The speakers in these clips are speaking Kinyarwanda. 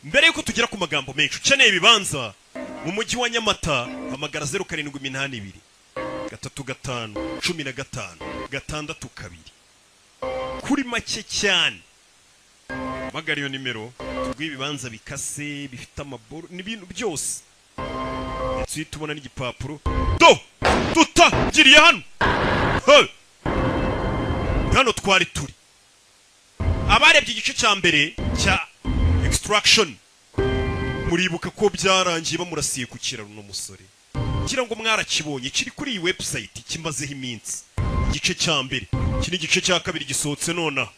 Mbere yuko tugera ku magambo menshi, ukeneye ibibanza mu mujyi wa Nyamata, hamagara 0782 35 15 62 kuri make cyane. Magara iyo nimero tuguhe ibibanza bikase bifite amaboro n'ibintu byose. Ndetse uhita ubona n'igipapuro do tutagiriye hano. Hey! Hano twari turi abarebye igice cya mbere cya Extraction, muribuka ko byarangiye bamurasiye ku kiraro no musore. Ngira ngo mwarakibonye, kiri kuri iyi website kimazeho iminsi. Igice cya mbere, iki ni igice cya kabiri gisohotse nona.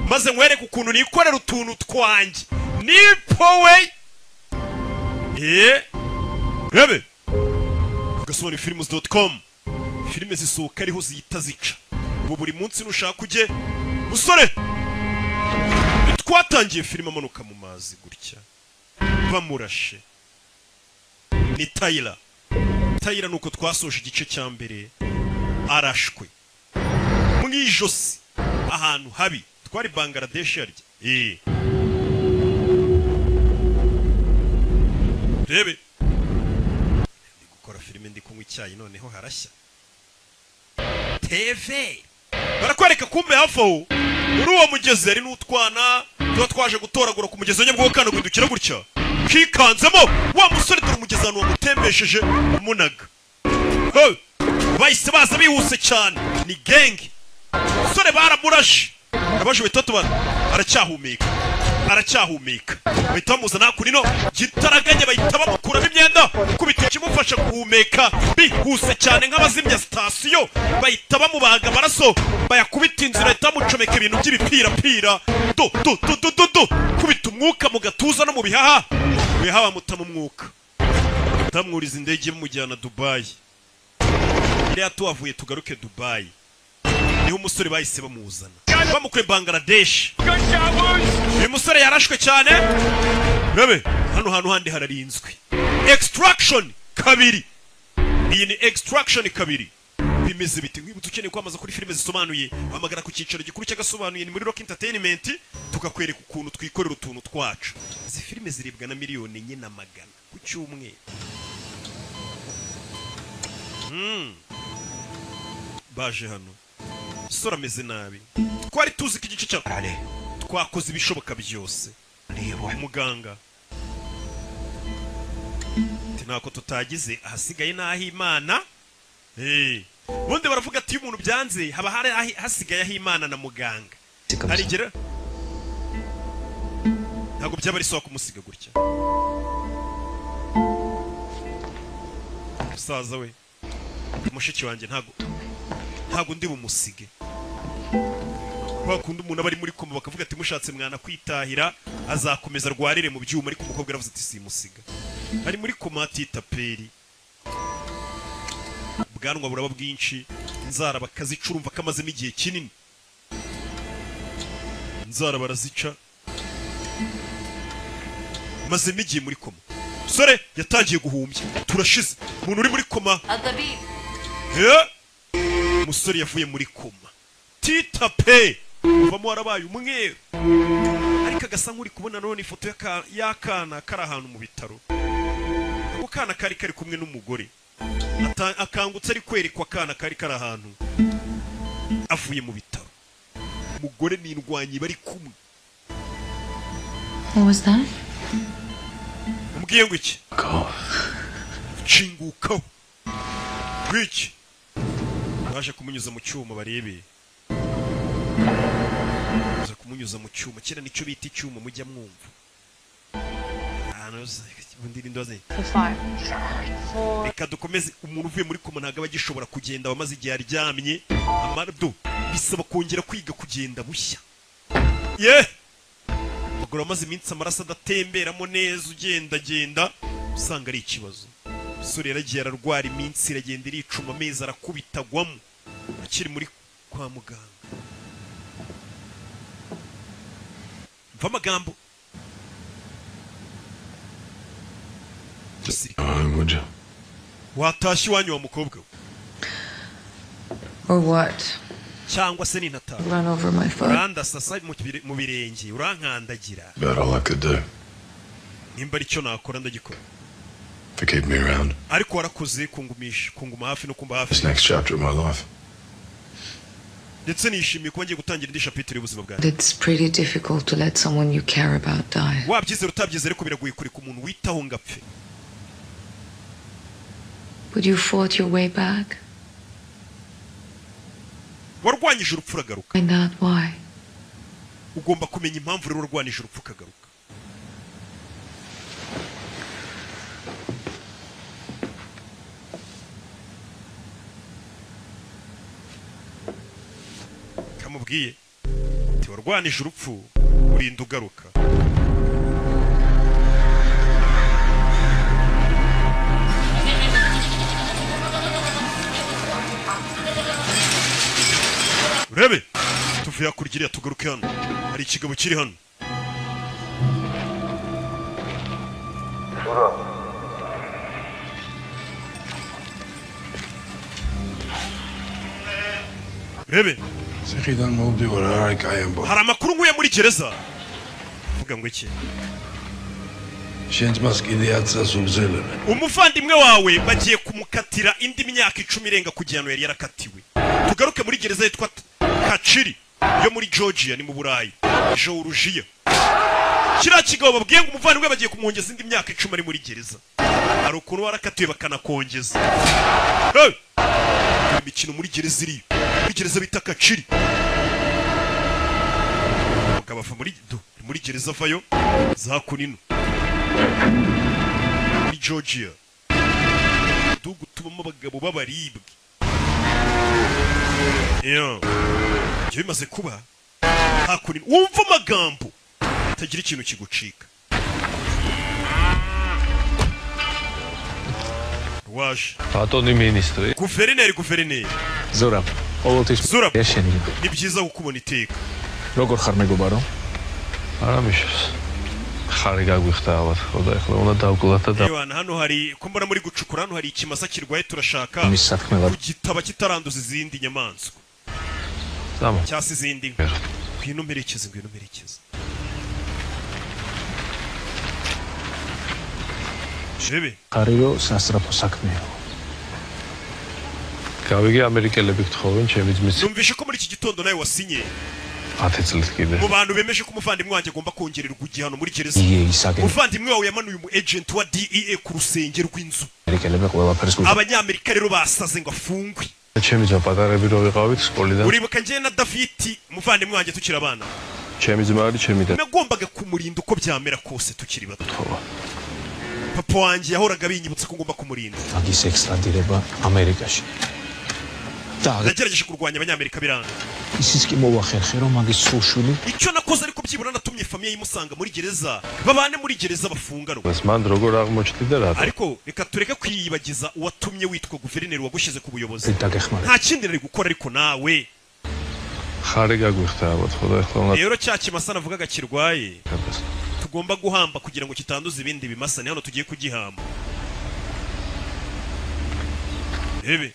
Maze nkwereke ukuntu nikorera utuntu twanjye. Nipowe. Rebe. Agasobanuyefilms.com. Filime zisohoka ariho zihita zica. Ubu buri munsi nushaka ujye musore. Twatangiye filime amanuka mu mazi gutya. Bamurashe. Ni Tyler. Tyler nuko twasoje igice cya mbere arashwe mu ijosi ahantu habi. Twari Bangladesh yarya. Rebe. Ndi gukora filime ndi kunywa icyayi noneho harashya. TV. Barakwereka kumbe hafi aho muri uwo mugezi ari n'utwana tuba twaje gutoragura ku mugezi nyabwo kana guhindukira gutya. Kikanzemo wa musore dore umugezi ahantu wamutembesheje umunaga. Hey! Bahise baza bihuse cyane ni gang. Musore baramurashe. Abaje bitatu aracyahumeka. Aracyahumeka. Bahita bamuzana kuri no gitaraganye bahita bamukuramo imyenda kubita kimufasha guhumeka bihuse cyane nk'abazimya sitasiyo. Bahita bamubaga amaraso bayakubita inzira bahita bamucomeka ibintu by'ibipirapira do do do do do do kubita umwuka mu gatuza no mu bihaha. Bihaha bamuta mu mwuka. Tamwuriza indege bamujyana Dubai. Iriya tuhavuye tugaruke Dubai. Niho umusore bahise bamuzana bamukuye Bangladesh. Uyu musore yarashwe cyane. Rebe hano hantu handi hararinzwe. Extraction kabiri. Iyi ni Extraction kabiri. Bimeze biti nkwibutsa ukeneye kwamaza kuri filime zisobanuye, hamagara ku cyicaro gikuru cy'agasobanuye ni muri Rock Entertainment, tukakwereka ukuntu twikorera utuntu twacu. Izi filime ziribwa na 4,400,000 ku cyumweru. Baje hano. Sora ameze nabi. Twari tuzi ko igice cya twakoze ibishoboka byose. Muganga ati ntako tutagize ahasigaye naho Imana. Ubundi baravuga ati umuntu byanze haba hari hasigaye aho Imana na muganga. Harigera ntabwo byaba ari sawa kumusiga gutya. Musaza we mushiki wanjye ntabwo ndi bumusige. Bakunda umuntu abari muri koma bakavuga ati mushatse mwana kwitahira azakomeza arwarire mu byuma, ariko umukobwa aravuze ati simusiga. Ari muri koma atita peri. Ubwanwa buraba bwinshi, inzara bakazicurumva kamazemo igihe kinini. Inzara barazica. Mazemo igihe muri koma. Sore yatangiye guhumbya. Turashize. Umuntu uri muri koma. Musore yavuye muri koma. Tita pe uvamo warabaye umweru. Ariko agasa nk'uri kubona none ifoto y'akana kari ahantu mu bitaro. Ako kana kari kari kumwe n'umugore. Akangutse ari kwerekwa akana kari kari ahantu avuye mu bitaro. Umugore n'indwanyi bari kumwe. What was that? Umbwiye ngo iki? Nshingukaho. Gwiki. Baje kumunyuza mu cyuma barebe. Baje kumunyuza mu cyuma kera nicyo bita icyuma mujya mwumva. Reka dukomeze. Umuntu uvuye muri koma ntabwo aba agishobora kugenda, wamaze igihe aryamye amardo bisaba kongera kwiga kugenda bushya. Ye bagora amaze iminsi amaraso adatemberamo neza, ugenda genda usanga ari ikibazo. Umusore yaragiye ararwara iminsi iragenda iricuma, amezi arakubitagwamo akiri muri kwa muganga. Mva amagambo. Watashye iwanyu wa mukobwa we? Or what? Cyangwa se ninataha Run over my foot. Urandasasa mu birenge, urankandagira. About all I could do. Nimba ari cyo nakora ndagikora. For keeping me around. Ariko warakoze kungumisha, kunguma hafi no kumba hafi. This next chapter of my life. Ndetse nishimiye kuba ngiye gutangira indi chapitre y'ubuzima bwanjye. It's pretty difficult to let someone you care about die. Wabyizera utabyizera, ariko biragoye kureka umuntu witaho ngo apfe. But you fought your way back. Warwanyije urupfu uragaruka. Find out why. Ugomba kumenya impamvu rero warwanije urupfu ukagaruka. Kamubwiye ati warwanije urupfu urinda ugaruka. Urebe tuvuye hakurya iriya tugaruke hano, hari ikigabo kiri hano. Urebe hari amakuru nkuye muri gereza. Vuga ngo iki? Umuvandimwe wawe bagiye kumukatira indi myaka 10 irenga ku gihano yari yarakatiwe. Tugaruke muri gereza yitwa Kachiri yo muri Georgia, ni mu Burayi. Georgia. Kiriya kigabo babwiye ngo umuvandimwe bagiye kumwongeza indi myaka 10 ari muri gereza. Hari ukuntu warakatiwe bakanakongeza. Hey! Imikino muri gereza iri. Muri gereza bita Kachiri. Umugabo ava muri gereza avayo za kunino. Muri Georgia. Dugu tubamo abagabo b'abaribwe. Yo. Ibyo bimaze kuba hakuno wumva amagambo tagira ikintu kigucika. Waje. Atoni ministri. Guverineri. Zurab. Zurab. Ni byiza kukubona iteka. Როგორ ხარ მეგობარო? არა მიშოს. ხარი გაგვიხდა ალბათ ხო და ეხლა უნდა დავკლათ და Ewana, hano hari ko mbona muri gucukura, hano hari ikimasa kirwaye, turashaka kugitaba kitaranduza izindi nyamaswa. Cyangwa izindi nka. Ngwino mperekeze, ngwino mperekeze. Shebe. ხარი რომ სასწრაფო საქმეა. გავიგე ამერიკელები გთხოვენ ჩემი ძმის. Numvishe ko muri iki gitondo nawe wasinye. 10 წლის კიდე. Mu bantu bemeje ko umuvandimwe wanjye agomba kongererwa igihano muri gereza. Umuvandimwe wawe yamanuye umu agent wa DEA ku rusenge rw'inzu. Abanyamerika rero basaze ngo afungwe. ჩემი ძმა პატარები რო ვიყავით სკოლიდან. Uribuka njye na David umuvandimwe wanjye tukiri abana. ჩემი ძმა არის ჩემი და. Nagombaga kumurinda uko byamera kose tukiri bato. Papa wanjye yahoraga binyibutsa ko ngomba kumurinda. მაგის ექსტრადირება ამერიკაში. Nagerageje kurwanya abanyamerika biranga. ისიც კი მოვახერხე რომ მაგის სულშვილი. Icyo nakoze ariko byibura natumye famiye yimusanga muri gereza, babane muri gereza bafunganwe. მან როგორ აღმოჩნდი და რატო? Ariko reka tureke kwiyibagiza uwatumye witwa guverineri wagushyize ku buyobozi. Nta kindi nari gukora ariko nawe. ხარი გაგვიხდა ალბათ ხო და ეხლა უნდა Rero cya kimasa navugaga kirwaye tugomba guhamba kugira ngo kitanduza ibindi bimasa, ni hano tugiye kugihamba. Ebe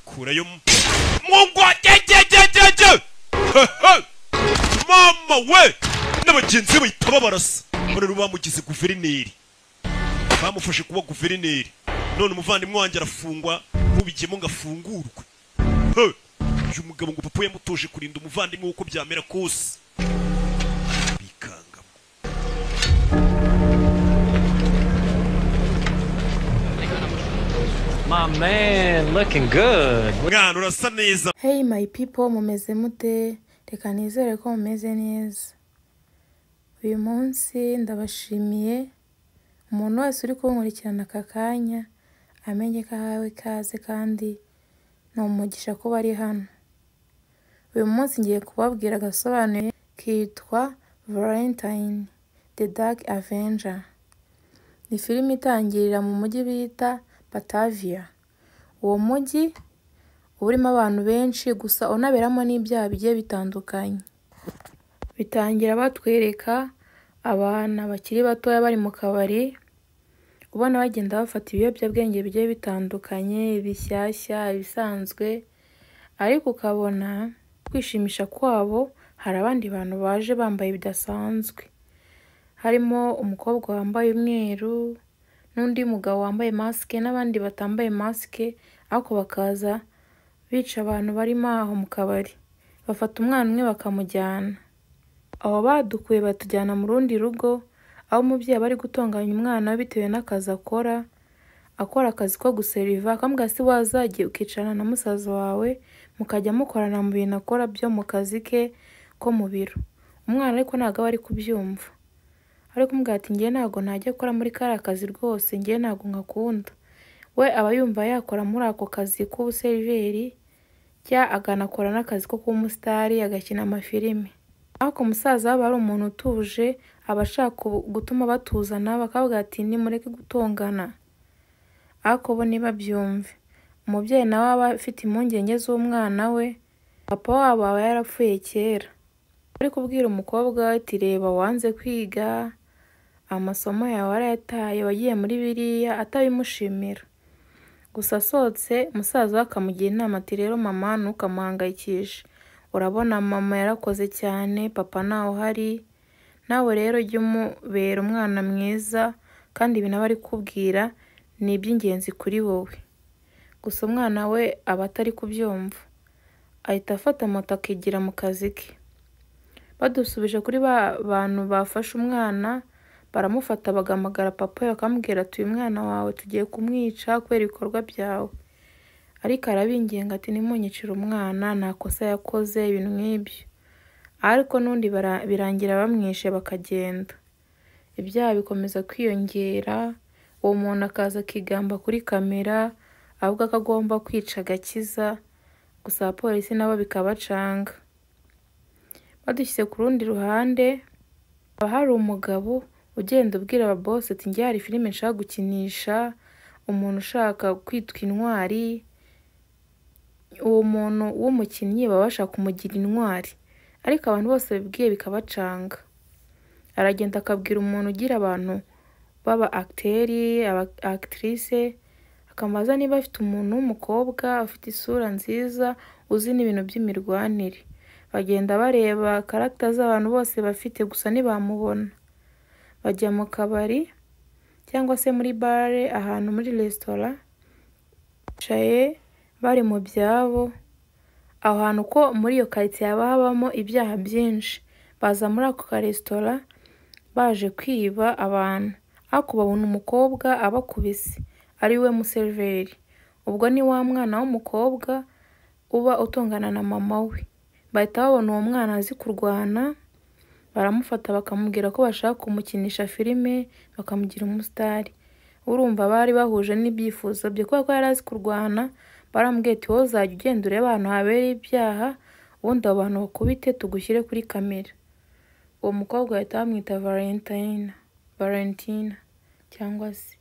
kurayo mungwa jejejejeje. Mama we n'abagenzi bahita babarasa. Rero bamugize guverineri, bamufashe kuba guverineri, none umuvandimwe wanjye arafungwa, ntubigemo ngo afungurwe. Uyu mugabo ngo papa yamutoje kurinda umuvandimwe uko byamera kose. Bikangamo. My man, looking good. Mwana urasa neza. Hey my people, mumeze mute? Reka nizere ko mumeze neza. Uyu munsi ndabashimiye umuntu wese uri kunkurikirana aka kanya, amenye ko ahawe ikaze kandi ni umugisha kuba ari hano. Uyu munsi ngiye kubabwira agasobanuye kitwa Valentine The Dark Avenger. Ni filime itangirira mu mujyi bita Batavia. Uwo mujyi urimo abantu benshi gusa unaberamo n'ibyaha bigiye bitandukanye. Bitangira batwereka abana bakiri batoya bari mu kabari, ubona bagenda bafata ibiyobyabwenge bigiye bitandukanye, ibishyashya, ibisanzwe, ariko ukabona kwishimisha kwabo hari abandi bantu baje bambaye bidasanzwe. Harimo umukobwa wambaye umweru n'undi mugabo wambaye masike n'abandi batambaye masike, ariko bakaza bica abantu barimo aho mu kabari. Bafata umwana umwe bakamujyana. Aho badukuye batujyana mu rundi rugo, aho umubyeyi aba ari gutonganya umwana we bitewe n'akazi akora, akora akazi ko guseriva, akamubwira se wazagiye ukicarana na musaza wawe mukajya mukorana mu bintu akora byo mu kazi ke ko mu biro. Umwana ariko ntabwo aba ari kubyumva. Ari kumubwira ati njye ntabwo najya gukora muri kariya kazi rwose, njye ntabwo ngakunda. We aba yumva yakora muri ako kazi k'ubuseriveri, cyangwa akanakora n'akazi ko kuba umusitari, agakina amafilime. Ariko umusaza aba ari umuntu utuje, aba ashaka gutuma batuzana, bakavuga ati nimureke gutongana. Ariko bo ntibabyumve. Umubyeyi nawe aba afite impungenge z'umwana we, papa wabo aba yarapfuye kera. Ari kubwira umukobwa we ati reba wanze kwiga, amasomo yawe warayataye, wagiye muri biriya, atabimushimira. Gusa asohotse, musaza we akamugira inama ati rero mama ntukamuhangayikishe. Urabona mama yarakoze cyane, papa ntawe uhari, nawe rero jya umubera umwana mwiza, kandi ibintu aba ari kukubwira ni iby'ingenzi kuri wowe. Gusa umwana we aba atari kubyumva. Ahita afata moto akigira mu kazi ke. Badusubije kuri ba bantu bafashe umwana, baramufata bagahamagara papa we bakamubwira ati uyu mwana wawe tugiye kumwica kubera ibikorwa byawe. Ariko arabinginga ati ntimunyicire umwana, nta kosa yakoze, ibintu nk'ibyo. Ariko n'undi birangira bamwishe bakagenda. Ibyaha bikomeza kwiyongera, uwo muntu akaza akigamba kuri kamera, avuga ko agomba kwica agakiza, gusa abapolisi nabo bikabacanga. Badushyize ku rundi ruhande, haba hari umugabo ugenda ubwira ababosi ati njye hari filime nshaka gukinisha, umuntu ushaka kwitwa intwari, uwo muntu w'umukinnyi baba bashaka kumugira intwari. Ariko abantu bose babibwiye bikabacanga. Aragenda akabwira umuntu ugira abantu baba acteri, aba actrice, akamubaza niba afite umuntu w'umukobwa ufite isura nziza, uzi n'ibintu by'imirwanire. Bagenda bareba karagita z'abantu bose bafite, gusa ntibamubona. Bajya mu kabari cyangwa se muri bare, ahantu muri resitora, bicaye bari mu byabo, aho hantu ko muri iyo karitsiye haba habamo ibyaha byinshi. Baza muri ako karesitora baje kwiba abantu, ariko babona umukobwa abakubise, ari we museriveri. Ubwo ni wa mwana w'umukobwa uba utongana na mama we. Bahita babona uwo mwana azi kurwana, baramufata bakamubwira ko bashaka kumukinisha filime, bakamugira umusitari. Urumva bari bahuje n'ibyifuzo bye, kubera ko yari azi kurwana, baramubwiye ati wowe uzajya ugenda urebe ahantu habereye ibyaha, ubundi abo bantu bakubite tugushyire kuri kamera. Uwo mukobwa bahita bamwita Valentina cyangwa se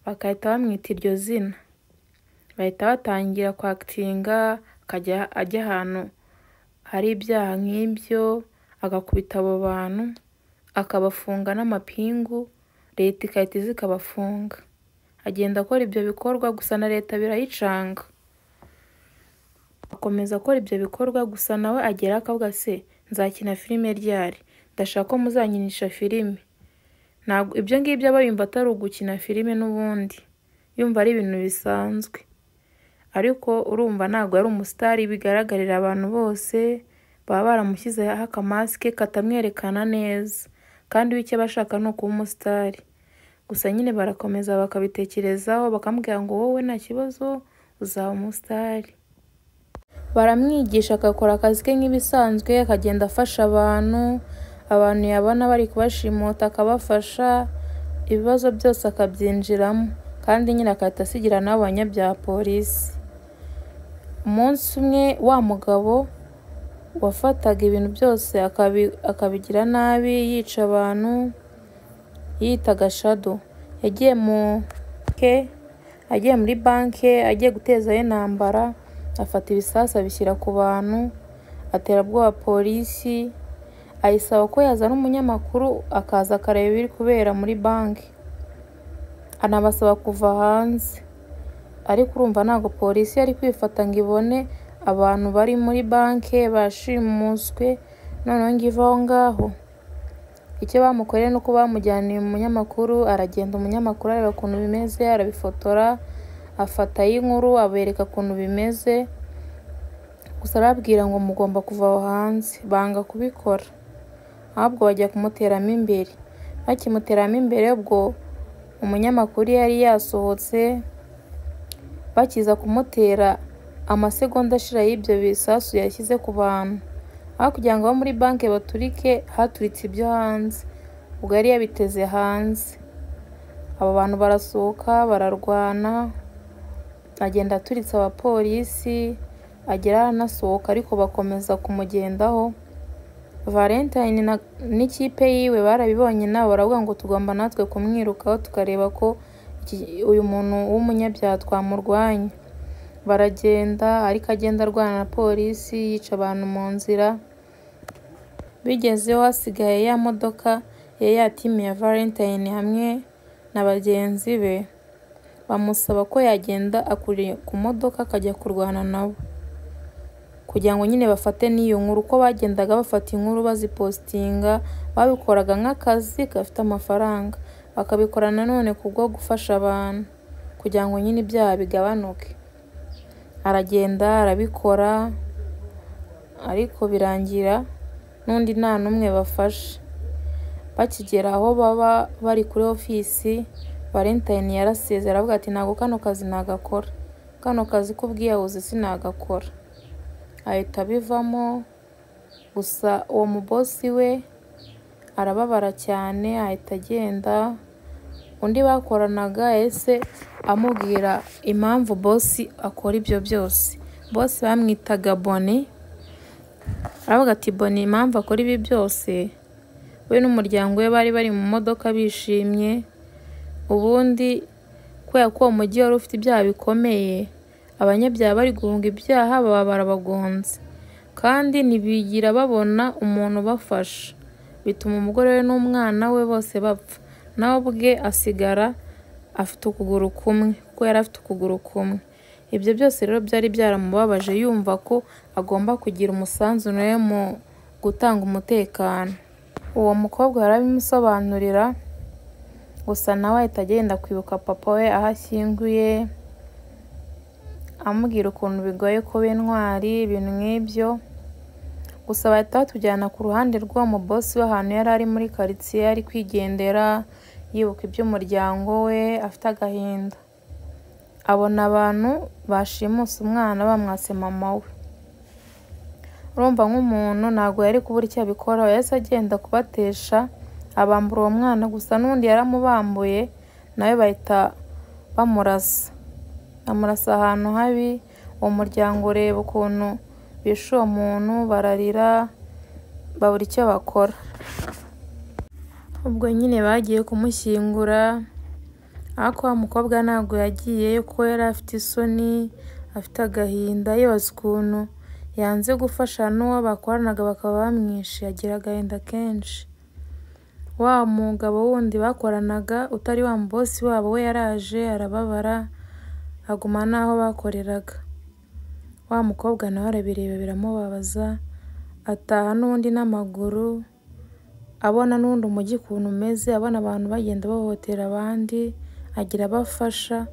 bagahita bamwita iryo zina. Bahita batangira kwakitinga, akajya ajya ahantu hari ibyaha nk'ibyo, agakubita abo bantu, akabafunga n'amapingu, leta igahita iza ikabafunga. Agenda akora ibyo bikorwa, gusa na leta birayicanga. Akomeza akora ibyo bikorwa, gusa nawe agera akavuga se nzakina filime ryari? Ndashaka ko muzankinisha filime. Ntabwo ibyo ngibyo aba yumva atari ugukina filime n'ubundi, yumva ari ibintu bisanzwe. Ariko urumva ntabwo yari umusitari bigaragarira abantu bose, baba baramushyizeho akamasike katamwerekana neza, kandi we icyo aba ashaka ni ukuba umusitari. Gusa nyine barakomeza bakabitekerezaho, bakamubwira ngo wowe nta kibazo uzaba umusitari. Baramwigisha agakora akazi ke nk'ibisanzwe, akagenda afasha abantu, abantu yabona bari kubashimuta akabafasha, ibibazo byose akabyinjiramo, kandi nyine agahita asigira n'abo banyabyaha polisi. Umunsi umwe wa mugabo wafataga ibintu byose akabigira nabi, yica abantu, yitaga Shadow, yagiye muri banki agiye gutezayo intambara, afata ibisasu abishyira ku bantu, atera ubwoba polisi, ayisaba ko yazana umunyamakuru akaza akareba ibiri kubera muri banki, anabasaba kuva hanze. Ariko urumva ntabwo polisi yari kwifata ngo ibone abantu bari muri banki bashimuswe, noneho ngo ive aho ngaho. Icyo bamukoreye nuko bamujyaniye umunyamakuru, aragenda umunyamakuru areba ukuntu bimeze, arabifotora, afata y'inkuru abereka ukuntu bimeze. Gusa arababwira ngo mugomba kuva aho hanze, banga kubikora, ahubwo bajya kumuteramo imbere. Bakimuteramo imbere ubwo umunyamakuru yari yasohotse, bakiza kumutera amasegonda ashira y'ibyo bisasu yashyize ku bantu. Aho kugira ngo abo muri banki baturike, haturitse ibyo hanze, ubwo yari yabiteze hanze. Abo bantu barasohoka bararwana, agenda aturitse abapolisi, agera aranasohoka ariko bakomeza kumugendaho. Valentine n'ikipe yiwe barabibonye nabo baravuga ngo tugomba natwe kumwirukaho tukareba ko uyu muntu w'umunyabyaha twamurwanya. Baragenda ariko agenda arwana na polisi, yica abantu mu nzira. Bigezeho hasigaye ya modoka ya ya timu ya Valentine hamwe na bagenzi be, bamusaba ko yagenda akuriye ku modoka akajya kurwana nabo kugira ngo nyine bafate n'iyo nkuru. Uko bagendaga bafata inkuru bazipostinga, babikoraga nk'akazi gafite amafaranga, bakabikora nanone kubwo gufasha abantu kugira ngo nyine ibyaha bigabanuke. Aragenda arabikora, ariko birangira n'undi nta n'umwe bafashe. Bakigera aho baba bari kuri ofisi, Valentine yarasezera aravuga ati ntabwo kano kazi nagakora, kano kazi k'ubwiyahuzi sinagakora. Ahita abivamo. Gusa uwo mubosi we arababara cyane, ahita agenda. Undi bakoranaga yahise amubwira impamvu bosi akora ibyo byose. Bosi bamwitaga Boni, aravuga ati Boni impamvu akora ibi byose, we n'umuryango we bari bari mu modoka bishimye, ubundi kubera ko uwo mujyi wari ufite ibyaha bikomeye, abanyabyaha bari guhunga ibyaha baba barabagonze, kandi ntibigira babona umuntu ubafasha, bituma umugore we n'umwana we bose bapfa, nawe ubwe asigara afite ukuguru kumwe, kuko yari afite ukuguru kumwe. Ibyo byose rero byari byaramubabaje, yumva ko agomba kugira umusanzu nawe mu gutanga umutekano. Uwo mukobwa yarabimusobanurira, gusa nawe ahita agenda kwibuka papa we aho ashyinguye, amubwira ukuntu bigoye kuba intwari, ibintu nk'ibyo. Gusa bahita batujyana ku ruhande rw'uwo mubosi w'ahantu yari ari muri karitsiye, ari kwigendera yibuka iby'umuryango we, afite agahinda. Abona abantu bashimuse umwana bamwase mama we. Urumva nk'umuntu ntabwo yari kubura icyo abikora, yahise agenda kubatesha, abambura uwo mwana. Gusa n'undi yaramubambuye, nawe bahita bamurasa, bamurasa ahantu habi. Uwo muryango ureba ukuntu bishe uwo muntu, bararira, babura icyo bakora. Ubwo nyine bagiye kumushyingura, ariko wa mukobwa ntabwo yagiyeyo kuko yari afite isoni, afite agahinda, yibaza ukuntu yanze gufasha n'uwo bakoranaga bakaba bamwishe, agira agahinda kenshi. Wa mugabo wundi bakoranaga utari wa mubosi wabo we yaraje arababara, aguma n'aho bakoreraga. Wa mukobwa nawe arabireba biramubabaza, ataha n'undi n'amaguru, abona n'undi umujyi ukuntu umeze, abona abantu bagenda bahohotera abandi, agira abafasha.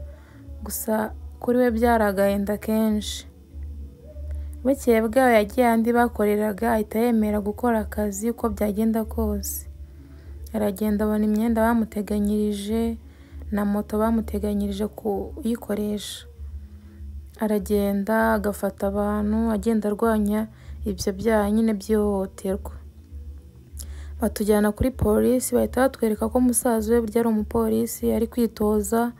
Gusa kuri we byari agahinda kenshi. Bukeye bwaho yagiye ahandi bakoreraga, ahita yemera gukora akazi uko byagenda kose. Aragenda abona imyenda bamuteganyirije na moto bamuteganyirije kuyikoresha. Aragenda agafata abantu, agenda arwanya ibyo byaha nyine by'ihohoterwa. Batujyana kuri polisi, bahita batwereka ko musaza we burya ari umupolisi, ari kwitoza,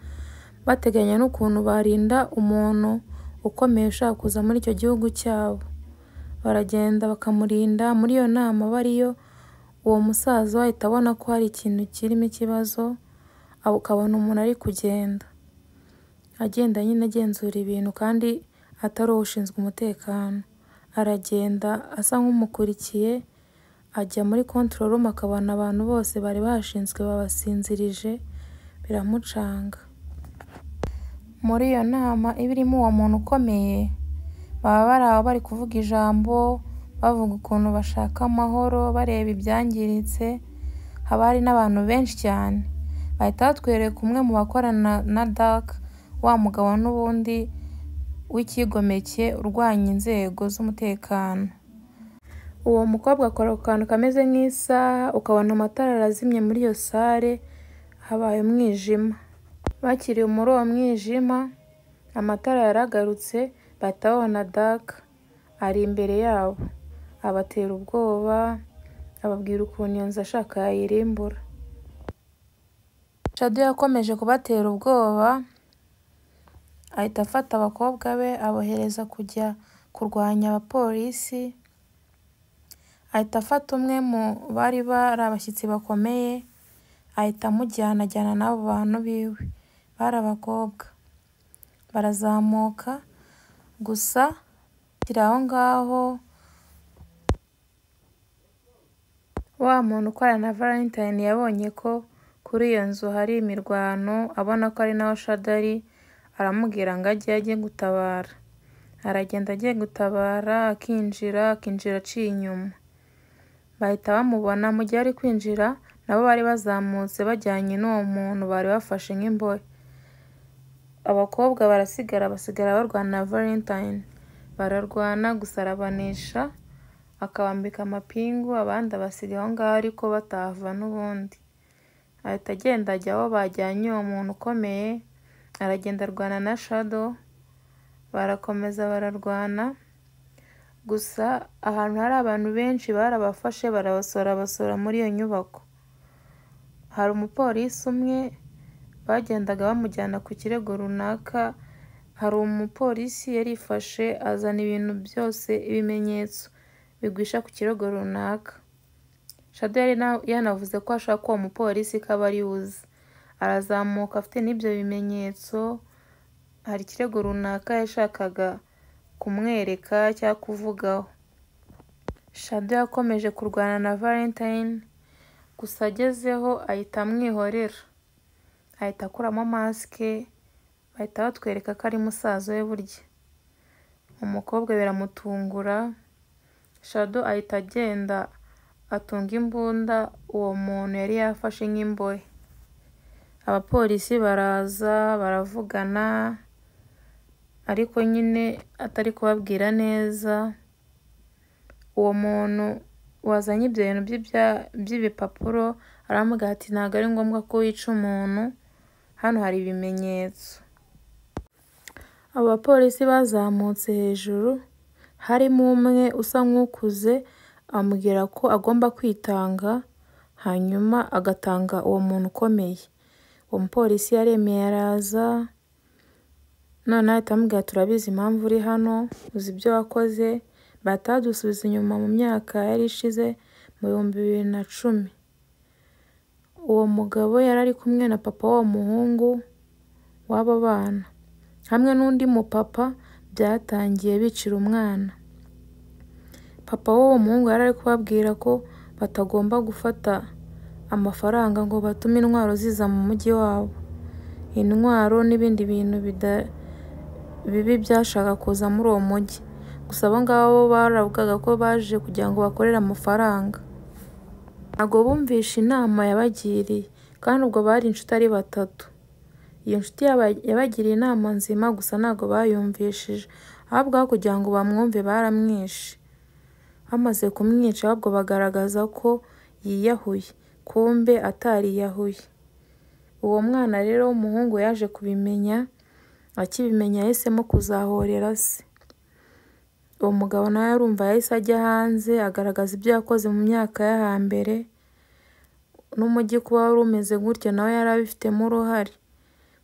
bateganya n'ukuntu barinda umuntu ukomeye ushaka kuza muri icyo gihugu cyabo. Baragenda bakamurinda. Muri iyo nama bariyo, uwo musaza ahita abona ko hari ikintu kirimo ikibazo, ukabona umuntu ari kugenda agenda nyine agenzura ibintu kandi atari uwo ushinzwe umutekano. Aragenda asa nk'umukurikiye, ajya muri control room, akabona abantu bose bari bashinzwe babasinzirije, biramucanga. Muri iyo nama iba irimo uwo muntu ukomeye, baba bari aho bari kuvuga ijambo, bavuga ukuntu bashaka amahoro, bareba ibyangiritse. Haba hari n'abantu benshi cyane. Bahita batwereka umwe mu bakorana na Dark, wa mugabo n'ubundi w'icyigomeke urwanya inzego z'umutekano. Uwo mukobwa akora ku kantu kameze nk'isaha, ukabona amatara arazimye muri iyo sare, habaye umwijima. Bakiri muri uwo mwijima, amatara yaragarutse, bahita babona Dark ari imbere yabo, abatera ubwoba, ababwira ukuntu iyo nzu ashaka yayirimbura. Shado yakomeje kubatera ubwoba, ahita afata abakobwa be abohereza kujya kurwanya abapolisi, ahita afata umwe mu bari bari abashyitsi bakomeye, ahita amujyana ajyana n'abo bantu biwe, bari abakobwa. Barazamuka, gusa kiri aho ngaho wa muntu ukorana na Valentine yabonye ko kuri iyo nzu hari imirwano, abona ko ari naho Shado ari, aramubwira ngo ajye ajye gutabara. Aragenda agiye gutabara, akinjira aciye inyuma. Bahita bamubona mu gihe ari kwinjira, nabo bari bazamutse bajyanye n'uwo muntu bari bafashe nk'imbohe. Abakobwa barasigara, basigara barwana na Valentine. Bararwana gusa arabanesha, akabambika amapingu, abandi abasiga aho ngaho ariko batahava n'ubundi. Ahita agenda ajya aho bajyanye uwo muntu ukomeye, aragenda arwana na Shado, barakomeza bararwana. Gusa ahantu hari abantu benshi barabafashe barabasora basora muri iyo nyubako. Hari umupolisi umwe bagendaga bamujyana ku kirego runaka, hari umupolisi yarifashe azana ibintu byose, ibimenyetso bigwisha ku kirego runaka. Shado yari yanavuze ko ashaka uwo mupolisi ko aba ari uzi. Arazamuka afite n'ibyo bimenyetso, hari ikirego runaka yashakaga kumwereka cyangwa kuvugaho. Shado yakomeje kurwana na Valentine, gusa agezeho ahita amwihorera. Ahita akuramo masike, bahita batwereka ko ari musaza we burya. Umukobwa biramutungura, Shado ahita agenda atunga imbunda uwo muntu yari yafashe nk'imbohe. Abapolisi baraza baravugana, ariko nyine atari kubabwira neza. Uwo muntu wazanye ibyo bintu by'ibipapuro aramubwira ati ntabwo ari ngombwa ko wica umuntu, hano hari ibimenyetso. Abo bapolisi bazamutse hejuru, harimo umwe usa nk'ukuze, amubwira ko agomba kwitanga, hanyuma agatanga uwo muntu ukomeye. Uwo mupolisi yaremeye araza, noneho ahita amubwira turabizi impamvu uri hano, uzi ibyo wakoze. Batadusubiza inyuma mu myaka yari ishize mu 2010. Uwo mugabo yari ari kumwe na papa w'uwo muhungu w'abo bana, hamwe n'undi mupapa, byatangiye bicira umwana. Papa w'uwo muhungu yari ari kubabwira ko batagomba gufata amafaranga ngo batume intwaro ziza mu mujyi wabo. Intwaro n'ibindi bintu bibi byashaka kuza muri uwo mujyi. Gusa abo ngabo baravugaga ko baje kugira ngo bakorere amafaranga. Ntabwo bumvishe inama yabagiriye, kandi ubwo bari inshuti ari batatu. Iyo nshuti yabagiriye inama nzima, gusa ntabwo bayumvishije. Ahubwo aho kugira ngo bamwumve baramwishe. Bamaze kumwica ahubwo bagaragaza ko yiyahuye, kumbe atariyahuye. Uwo mwana rero w'umuhungu yaje kubimenya, akibimenya yahisemo kuzahorera se. Uwo mugabo nawe arumva yahise ajya hanze agaragaza ibyo yakoze mu myaka yo hambere, n'umujyi kuba wari umeze gutyo nawe yari abifitemo uruhare.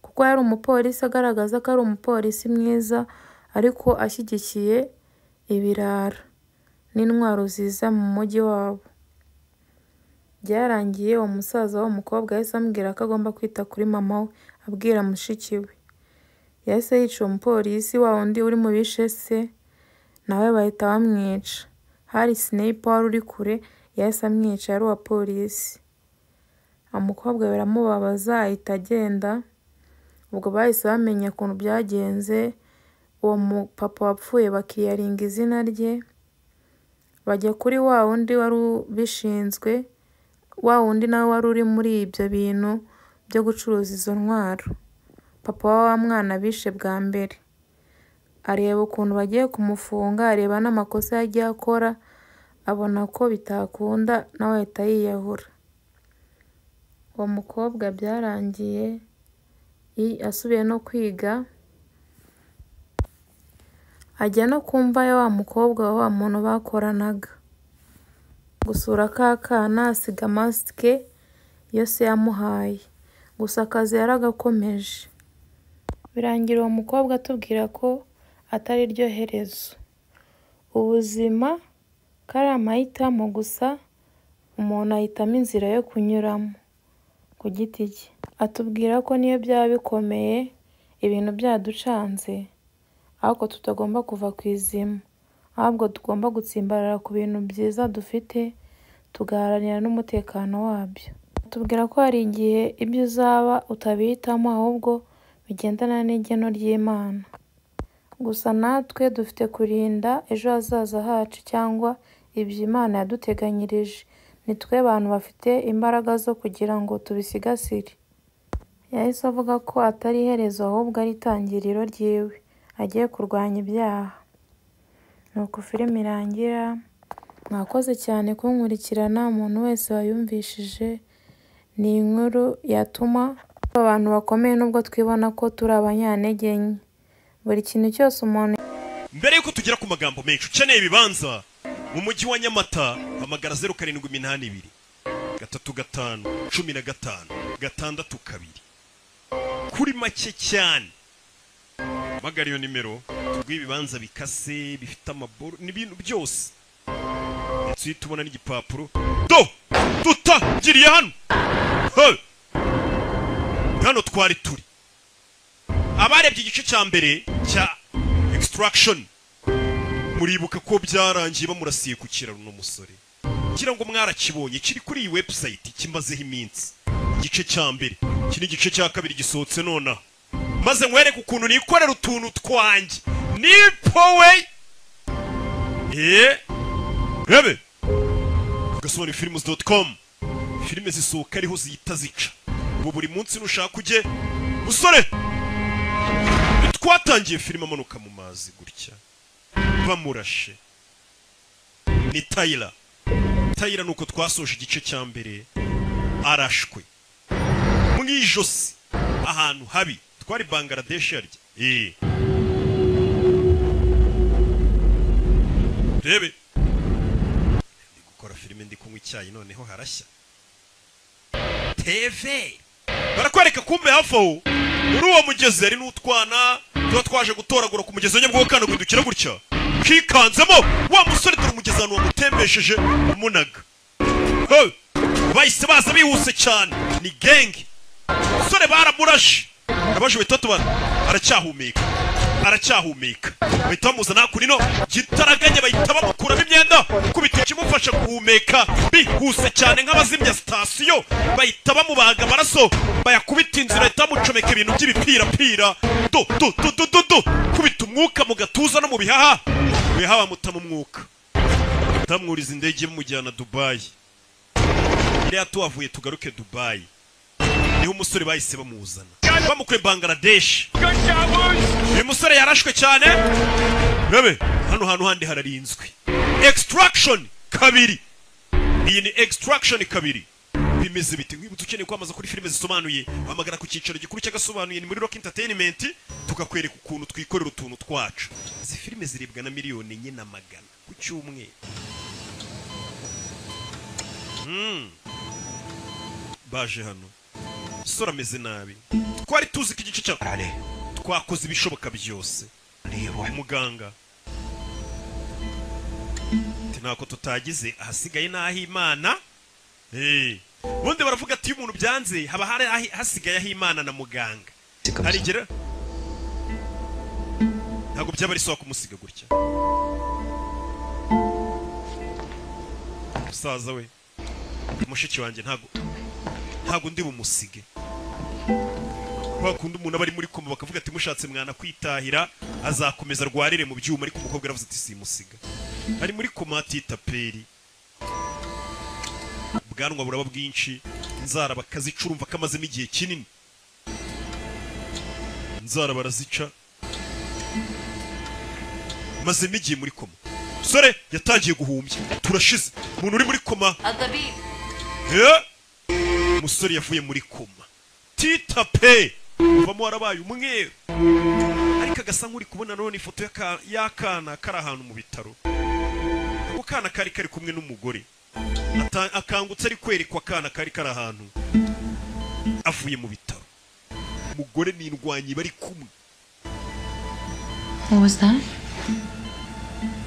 Kuko yari umupolisi agaragaza ko ari umupolisi mwiza, ariko ashyigikiye ibirara n'intwaro ziza mu mujyi wabo. Byarangiye uwo musaza w'uwo mukobwa yahise amubwira ko agomba kwita kuri mama we, abwira mushiki we. Yahise yica uwo mupolisi wa wundi uri mu bishe se, nawe bahita bamwica. Hari sniper wari uri kure, yahise amwica, yari uwa polisi. Umukobwa biramubabaza ahita agenda. Ubwo bahise bamenya ukuntu byagenze, uwo mupapa wapfuye bakiyaringa izina rye, bajya kuri wa wundi wari ubishinzwe, Wa wundi nawe wari uri muri ibyo bintu byo gucuruza izo ntwaro, papa wa wa mwana bishe bwa mbere. Areba ukuntu bagiye kumufunga, areba n'amakosa yagiye akora, abona ko bitakunda, nawe ahita yiyahura. Uwo mukobwa byarangiye asubiye no kwiga, ajya no ku mva ya wa mukobwa wa wa muntu bakoranaga gusura ka kana, asiga masike yose yamuhaye, gusa akazi yaragakomeje. Birangira uwo mukobwa atubwira ko atari ryo herezo, ubuzima ko ari amahitamo gusa, umuntu ahitamo inzira yo kunyuramo ku giti cye. Atubwira ko niyo byaba bikomeye, ibintu byaducanze, ariko tutagomba kuva ku izima, ahubwo tugomba gutsimbarara ku bintu byiza dufite, tugaharanira n'umutekano wabyo. Atubwira ko hari igihe ibyo uzaba utabihitamo, ahubwo bigendana n'igeno ry'Imana. Gusa natwe dufite kurinda ejo hazaza hacu cyangwa ibyo Imana yaduteganyirije. Ni twe bantu bafite imbaraga zo kugira ngo tubisigasire. Yahise avuga ko atari iherezo ahubwo ari itangiriro ryiwe, agiye kurwanya ibyaha. Nuko filime irangira. Mwakoze cyane kunkurikirana, umuntu wese wayumvishije. Ni inkuru yatuma abantu bakomeye nubwo twibona ko turi abanyantege nke. Buri kintu cyose umuntu. Mbere yuko tugera ku magambo menshi, ukeneye ibibanza mu mujyi wa Nyamata, hamagara 0782 35 15 62 kuri make cyane. Magara iyo nimero tuguhe ibibanza bikase, bifite amaboro n'ibintu byose, ndetse uhita ubona n'igipapuro. Do tutagiriye hano. Hey! Hano twari turi abarebye igice cya mbere cya Extraction, muribuka ko byarangiye bamurasiye ku kiraro no musore. Ngira ngo mwarakibonye, kiri kuri iyi website, kimazeho iminsi. Igice cya mbere, iki ni igice cya kabiri gisohotse nonaha, maze nkwereke ukuntu nikorera utuntu twanjye nipowe. Rebe gasobanuyefilms.com, filime zisohoka ariho zihita zica. Ubu buri munsi nushaka ujye musore. Twatangiye filime amanuka mu mazi gutya bamurashe, ni Tyler. Tyler nuko twasoje igice cya mbere arashwe mu ijosi ahantu habi, twari Bangladesh yarya. Rebe ndi gukora filime ndi kunywa icyayi, noneho harashya TV. Barakwereka kumbe hafi aho muri uwo mugezi hari n'utwana tuba twaje gutoragura ku mugezi. Nyabugogo kana guhindukira gutya kikanzemo wa musore, dore umugezi ahantu wamutembesheje umunaga. Hey! Bahise baza bihuse cyane, ni gang. Musore baramurashe, abaje batatu aracyahumeka, aracyahumeka. Bahita bamuzana kuri no gitaraganya, bahita bamukuramo imyenda kubita kimufasha guhumeka bihuse cyane nk'abazimya sitasiyo. Bahita bamubaga amaraso, bayakubita inzira, bahita bamucomeka ibintu by'ibipirapira, do do do do do do, kubita umwuka mu gatuza no mu bihaha, bihaha bamutama umwuka, tamwuriza indege bamujyana Dubai. Iriya tuhavuye tugaruke Dubai, niho umusore bahise bamuzana bamukuye Bangladesh. Uyu musore yarashwe cyane. Rebe hano hantu handi hararinzwe. Extraction kabiri, iyi ni Extraction kabiri. Bimeze biti nkwibutsa, ukeneye kwamaza kuri filime zisobanuye, hamagara ku cyicaro gikuru cy'agasobanuye, ni muri Rock Entertainment, tukakwereka ukuntu twikorera utuntu twacu. Izi filime ziribwa na 4,400,000 ku cyumweru. Baje hano sora ameze nabi, twari tuzi ko igice cya twakoze ibishoboka byose. Muganga ati ntako tutagize, ahasigaye n'aho Imana. Ubundi baravuga ati iyo umuntu byanze haba hari hasigaye aho Imana na muganga. Harigera ntabwo byaba ari sawa kumusiga gutya. Musaza we, mushiki wanjye, ntabwo ndi bumusige. Bakunda umuntu abari muri koma bakavuga ati mushatse mwana kwitahira azakomeza arwarire mu byuma, ariko umukobwa aravuze ati simusiga. Ari muri koma atita peri. Ubwanwa buraba bwinshi, inzara bakazica, urumva kamazemo igihe kinini. Inzara barazica. Mazemo igihe muri koma. Sore yatangiye guhumbya. Turashize. Umuntu uri muri koma. Umusore yavuye muri koma. Tita pe. Uvamo warabaye umweru. Ariko agasa nk'uri kubona none ifoto y'akana kari ahantu mu bitaro. Ako kana kari kari kumwe n'umugore. Akangutse ari kwerekwa akana kari kari ahantu avuye mu bitaro. Umugore n'indwanyi bari kumwe. What was that?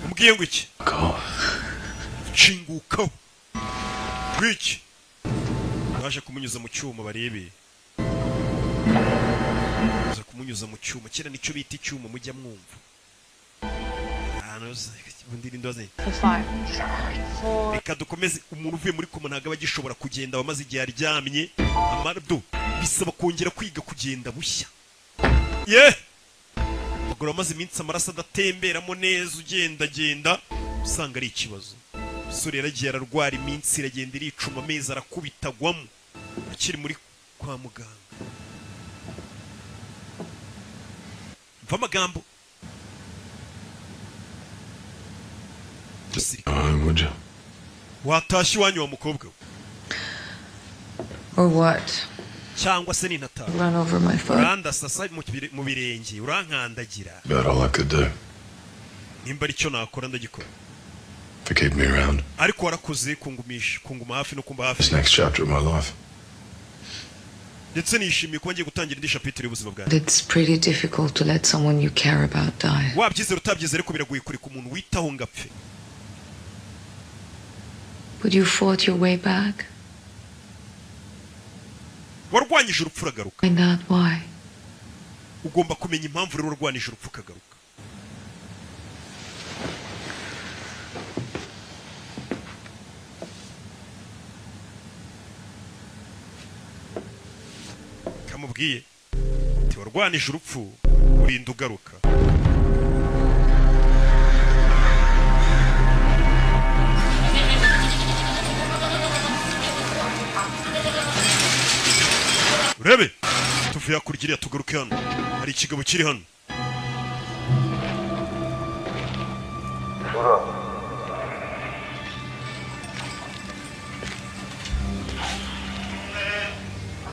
Umbwiye ngo iki? Nshingukaho. Wiki. Baje kumunyuza mu cyuma barebe. Baje kumunyuza mu cyuma. Kera nicyo bita icyuma mujya mwumva. Reka dukomeze. Umuntu uvuye muri koma ntabwo aba agishobora kugenda, wamaze igihe aryamye. Amardo bisaba kongera kwiga kugenda bushya. Ye! Abagore bamaze iminsi amaraso adatemberamo neza, ugendagenda usanga ari ikibazo. Umusore yaragiye ararwara, iminsi iragenda iricuma, amezi arakubitagwamo akiri muri kwa muganga. Mva amagambo. Watashye iwanyu wa mukobwa we? Or what? Cyangwa se ninataha Run over my foot. Urandasasa mu birenge, urankandagira. About all I could do. Nimba aricyo nakora ndagikora. To keep me around. Ariko warakoze kungumisha, kunguma hafi no kumba hafi. This next chapter of my life. Ndetse nishimiye kuba ngiye gutangira indi chapitre y'ubuzima bwanjye. It's pretty difficult to let someone you care about die. Wabyizera utabyizera ariko biragoye kureka umuntu witaho ngo apfe. But you fought your way back. Warwanyije urupfu uragaruka. Find out why. Ugomba kumenya impamvu rero warwanyije urupfu ukagaruka. Kamubwiye ati warwanije urupfu urinda ugaruka. Urebe tuvuye hakurya tugaruke hano, hari ikigabo kiri hano.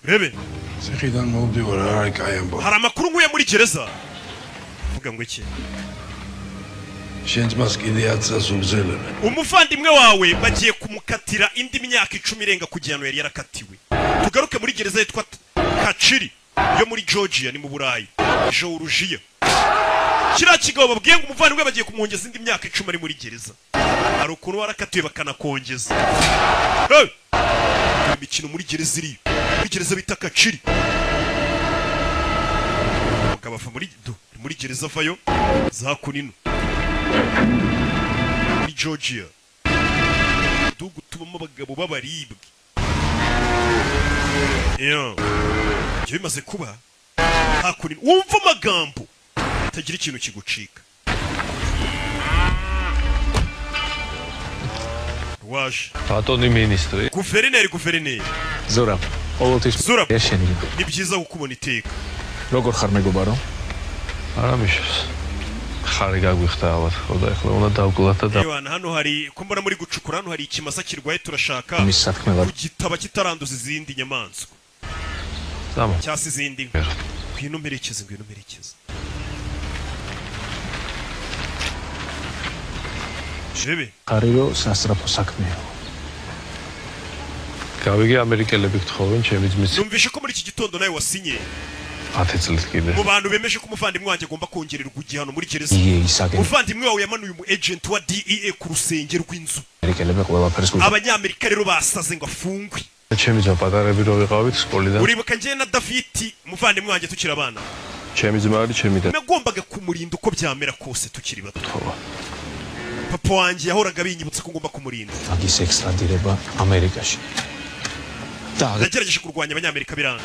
Urebe hari amakuru nkuye muri gereza. Vuga ngo iki? Umuvandimwe wawe bagiye kumukatira indi myaka 10 irenga ku gihano yari yarakatiwe. Tugaruke muri gereza yitwa Kachiri yo muri Georgia, ni mu Burayi. Georgia. Kiriya kigabo babwiye ngo umuvandimwe bagiye kumwongeza indi myaka 10 ari muri gereza. Hari ukuntu warakatiwe bakanakongeza. Hey! Imikino muri gereza iriyo. Muri gereza bita Kachiri. Umugabo ava muri gereza avayo za kunino. Muri Georgia. Dugu tubamo abagabo b'abaribwe. Iyo bimaze kuba hakuno wumva amagambo atagira ikintu kigucika. Waje Batoni ministri. Guverineri. Zurab. Zurab. Ni byiza kukubona iteka. Როგორ ხარ მეგობარო? არა მიშოს. ხარი გაგვიხდა ალბათ ხო და ეხლა უნდა დავკლათ და Ewana hano hari ko mbona muri gucukura, hano hari ikimasa kirwaye turashaka მის სათქმელად kugitaba kitaranduza izindi nyamaswa cyangwa izindi. Ngwino mperekeze, ngwino mperekeze. Jebe ხარი რომ სასწრაფო საქმეა. გავიგე ამერიკელები გთხოვენ ჩემი ძმის. Numvishe ko muri iki gitondo nawe wasinye 10 წელს კიდე. Mu bantu bemeje ko umuvandimwe wanjye agomba kongererwa igihano muri gereza. Umuvandimwe wawe yamanuye umu agent wa DEA ku rusenge rw'inzu. Abanyamerika rero basaze ngo afungwe. ჩემი ძმა პატარები რო ვიყავით სკოლიდან. Uribuka njye na David umuvandimwe wanjye tukiri abana. ჩემი ძმა არის ჩემი და. Nagombaga kumurinda uko byamera kose tukiri bato. Papa wanjye yahoraga binyibutsa ko ngomba kumurinda. მაგის ექსტრადირება ამერიკაში. და Nagerageje kurwanya Abanyamerika biranga.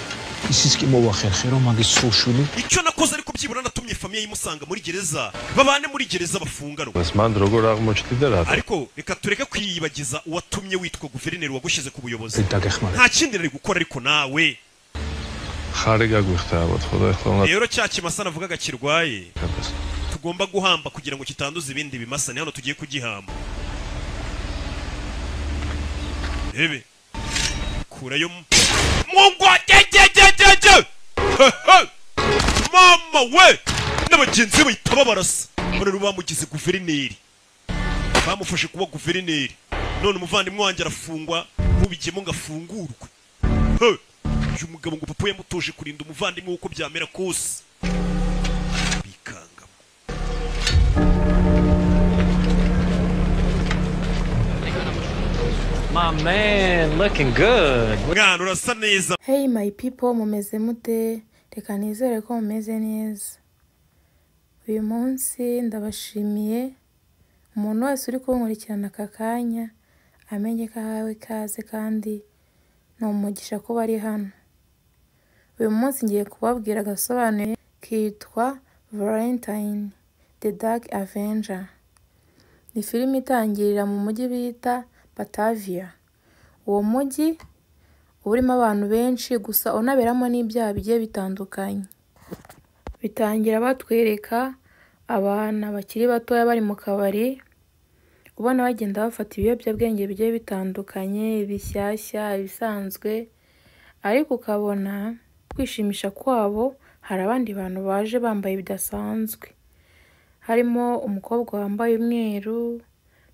Ისიც კი მოახერხე, რომ მაგის სულშვილი Icyo nakoze ariko byibura natumye famille imusanga muri gereza, babane muri gereza bafunganwe. ეს მან როგორ აღმოჩნდი და რატო? Ariko reka tureke kwiyibagiza uwatumye witwa guverineri wagushyize ku buyobozi. დაგეხმარე. Nta kindi nari gukora ariko nawe. ხარი გაგვიხდა ალბათ, ხო და ეხლა უნდა Rero cya kimasa navugaga kirwaye გაკეთდეს. tugomba guhamba kugira ngo kitanduza ibindi bimasa, ni hano tugiye kugihamba. Rebe kurayo mungwa gegegegege. Mama we n'abagenzi be bahita babarasa. None bamugize guverineri, bamufashe kuba guverineri, none umuvandimwe wanjye arafungwa, ntubigemo ngo afungurwe. He! Uyu mugabo ngo papa yamutoje kurinda umuvandimwe uko byamera kose, bikangamo. My man, looking good. Mwana urasa neza. Hey my people, mumeze mute? Reka nizere ko mumeze neza. Uyu munsi ndabashimiye umuntu wese uri kunkurikirana aka kanya, amenye ko ahawe ikaze kandi ni umugisha kuba ari hano. Uyu munsi ngiye kubabwira agasobanuye kitwa Valentine The Dark Avenger. Ni filime itangirira mu mujyi bita Batavia. Uwo mujyi uba urimo abantu benshi gusa unaberamo n'ibyaha bigiye bitandukanye. Bitangira batwereka abana bakiri batoya bari mu kabari, ubona bagenda bafata ibiyobyabwenge bigiye bitandukanye, ibishyashya, ibisanzwe, ariko ukabona kwishimisha kwabo hari abandi bantu baje bambaye bidasanzwe. Harimo umukobwa wambaye umweru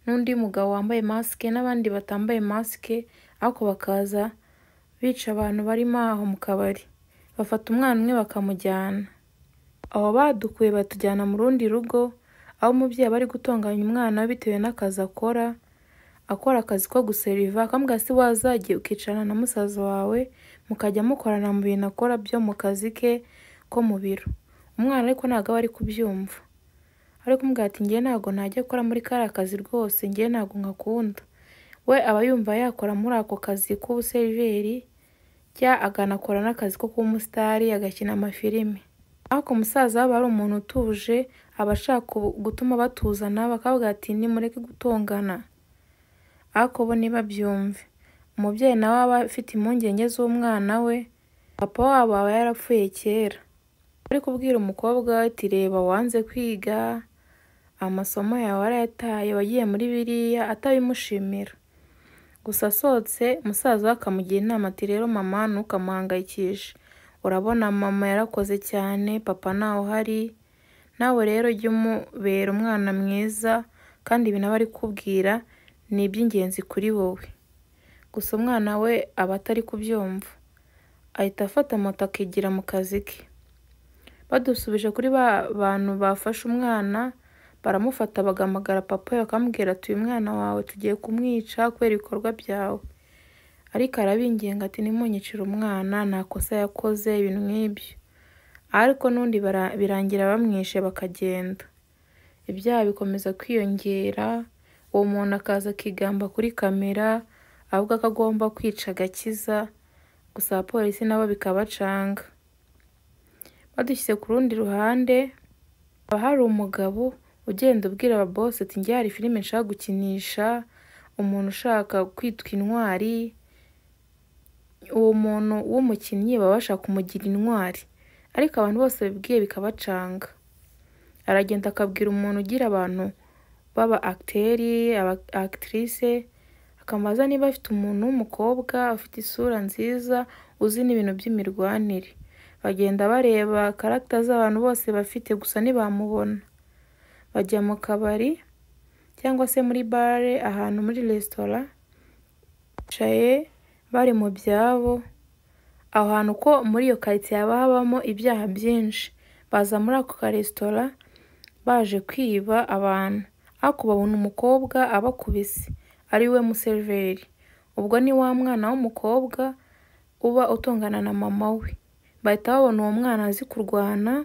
n'undi mugabo wambaye masike n'abandi batambaye masike, ariko bakaza bica abantu barimo aho mu kabari. Bafata umwana umwe bakamujyana. Aho badukuye batujyana mu rundi rugo, aho umubyeyi aba ari gutonganya umwana we bitewe n'akazi akora, akora akazi ko guseriva, akamubwira se wazagiye ukicarana na musaza wawe mukajya mukorana mu bintu akora byo mu kazi ke ko mu biro. Umwana ariko ntabwo aba ari kubyumva. Ari kumubwira ati njye ntabwo najya gukora muri kariya kazi rwose, njye ntabwo nkakunda. We aba yumva yakora muri ako kazi k'ubuseriveri, cyangwa akanakora n'akazi ko kuba umusitari, agakina amafilime. Ariko umusaza aba ari umuntu utuje, aba ashaka gutuma batuzana, bakavuga ati nimureke gutongana. Ariko bo ntibabyumve. Umubyeyi nawe aba afite impungenge z'umwana we, papa wabo aba yarapfuye kera. Ari kubwira umukobwa we ati reba wanze kwiga, amasomo yawe warayataye, wagiye muri biriya, atabimushimira. Gusa asohotse musaza we akamugira inama ati rero mama ntukamuhangayikishe, urabona mama yarakoze cyane, papa ntawe uhari, nawe rero jya umubera umwana mwiza kandi ibintu aba ari kukubwira ni iby'ingenzi kuri wowe. Gusa umwana we aba atari kubyumva, ahita afata moto akigira mu kazi ke. Badusubije kuri ba bantu bafashe umwana, baramufata bagahamagara papa we bakamubwira ati uyu mwana wawe tugiye kumwica kubera ibikorwa byawe. Ariko arabinginga ati nimunyicire umwana, nta kosa yakoze, ibintu nk'ibyo. Ariko n'undi birangira bamwishe bakagenda. Ibyaha bikomeza kwiyongera, uwo muntu akaza akigamba kuri kamera avuga ko agomba kwica agakiza, gusa abapolisi nabo bikabacanga. Badushyize ku rundi ruhande, haba hari umugabo ugenda ubwira ababosi ati njye hari filime nshaka gukinisha, umuntu ushaka kwitwa intwari, uwo muntu w'umukinnyi baba bashaka kumugira intwari, ariko abantu bose babibwiye bikabacanga. Aragenda akabwira umuntu ugira abantu baba acteri, aba actrice, akamubaza niba afite umuntu w'umukobwa ufite isura nziza, uzi n'ibintu by'imirwanire. Bagenda bareba karagita z'abantu bose bafite, gusa ntibamubona. Bajya mu kabari cyangwa se muri bare, ahantu muri resitora, bicaye bari mu byabo. Aho hantu ko muri iyo karitsiye haba habamo ibyaha byinshi. Baza muri ako karesitora baje kwiba abantu, ariko babona umukobwa abakubise ari we museriveri. Ubwo ni wa mwana w'umukobwa uba utongana na mama we. Bahita babona uwo mwana azi kurwana,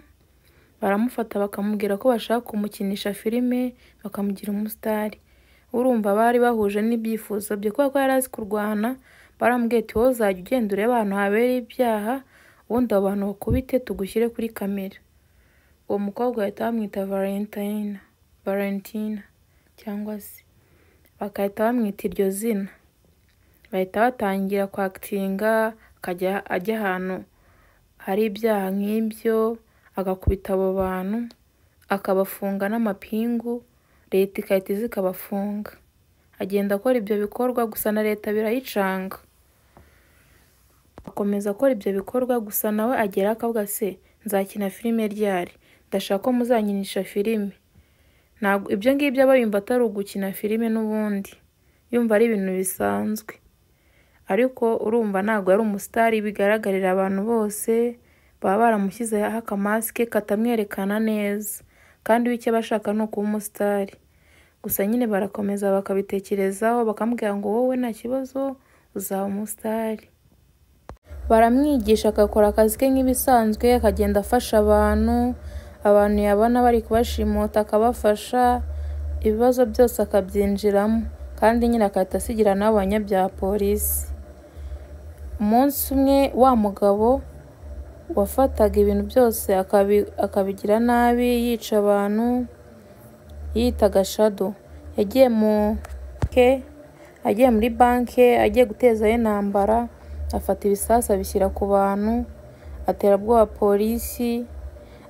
baramufata bakamubwira ko bashaka kumukinisha filime, bakamugira umusitari. Urumva bari bahuje n'ibyifuzo bye kubera ko yari azi kurwana, Baramubwiye ati wowe uzajya ugenda urebe ahantu habereye ibyaha, ubundi abo bantu bakubite tugushyire kuri kamera. Uwo mukobwa bahita bamwita Valentina cyangwa se bagahita bamwita iryo zina. Bahita batangira kwakitinga, akajya ajya ahantu hari ibyaha nk'ibyo, agakubita abo bantu, akabafunga n'amapingu, leta igahita iza ikabafunga. Agenda akora ibyo bikorwa gusa na leta birayicanga. Akomeza akora ibyo bikorwa gusa nawe agera akavuga se nzakina filime ryari? Ndashaka ko muzankinisha filime. Ntabwo ibyo ngibyo aba yumva atari ugukina filime n'ubundi, yumva ari ibintu bisanzwe. Ariko urumva ntabwo ari umusitari bigaragarira abantu bose, baba baramushyizeho akamasike katamwerekana neza, kandi we icyo aba ashaka ni ukuba umusitari. Gusa nyine barakomeza bakabitekerezaho, bakamubwira ngo wowe nta kibazo uzaba umusitari. Baramwigisha agakora akazi ke nk'ibisanzwe, akagenda afasha abantu, abantu yabona bari kubashimuta akabafasha, ibibazo byose akabyinjiramo, kandi nyine agahita asigira n'abo banyabyaha polisi. Umunsi umwe wa mugabo wafataga ibintu byose akabigira nabi, yica abantu, yitaga Shadow, yagiye muri banki agiye gutezayo intambara, afata ibisasu abishyira ku bantu, atera ubwoba polisi,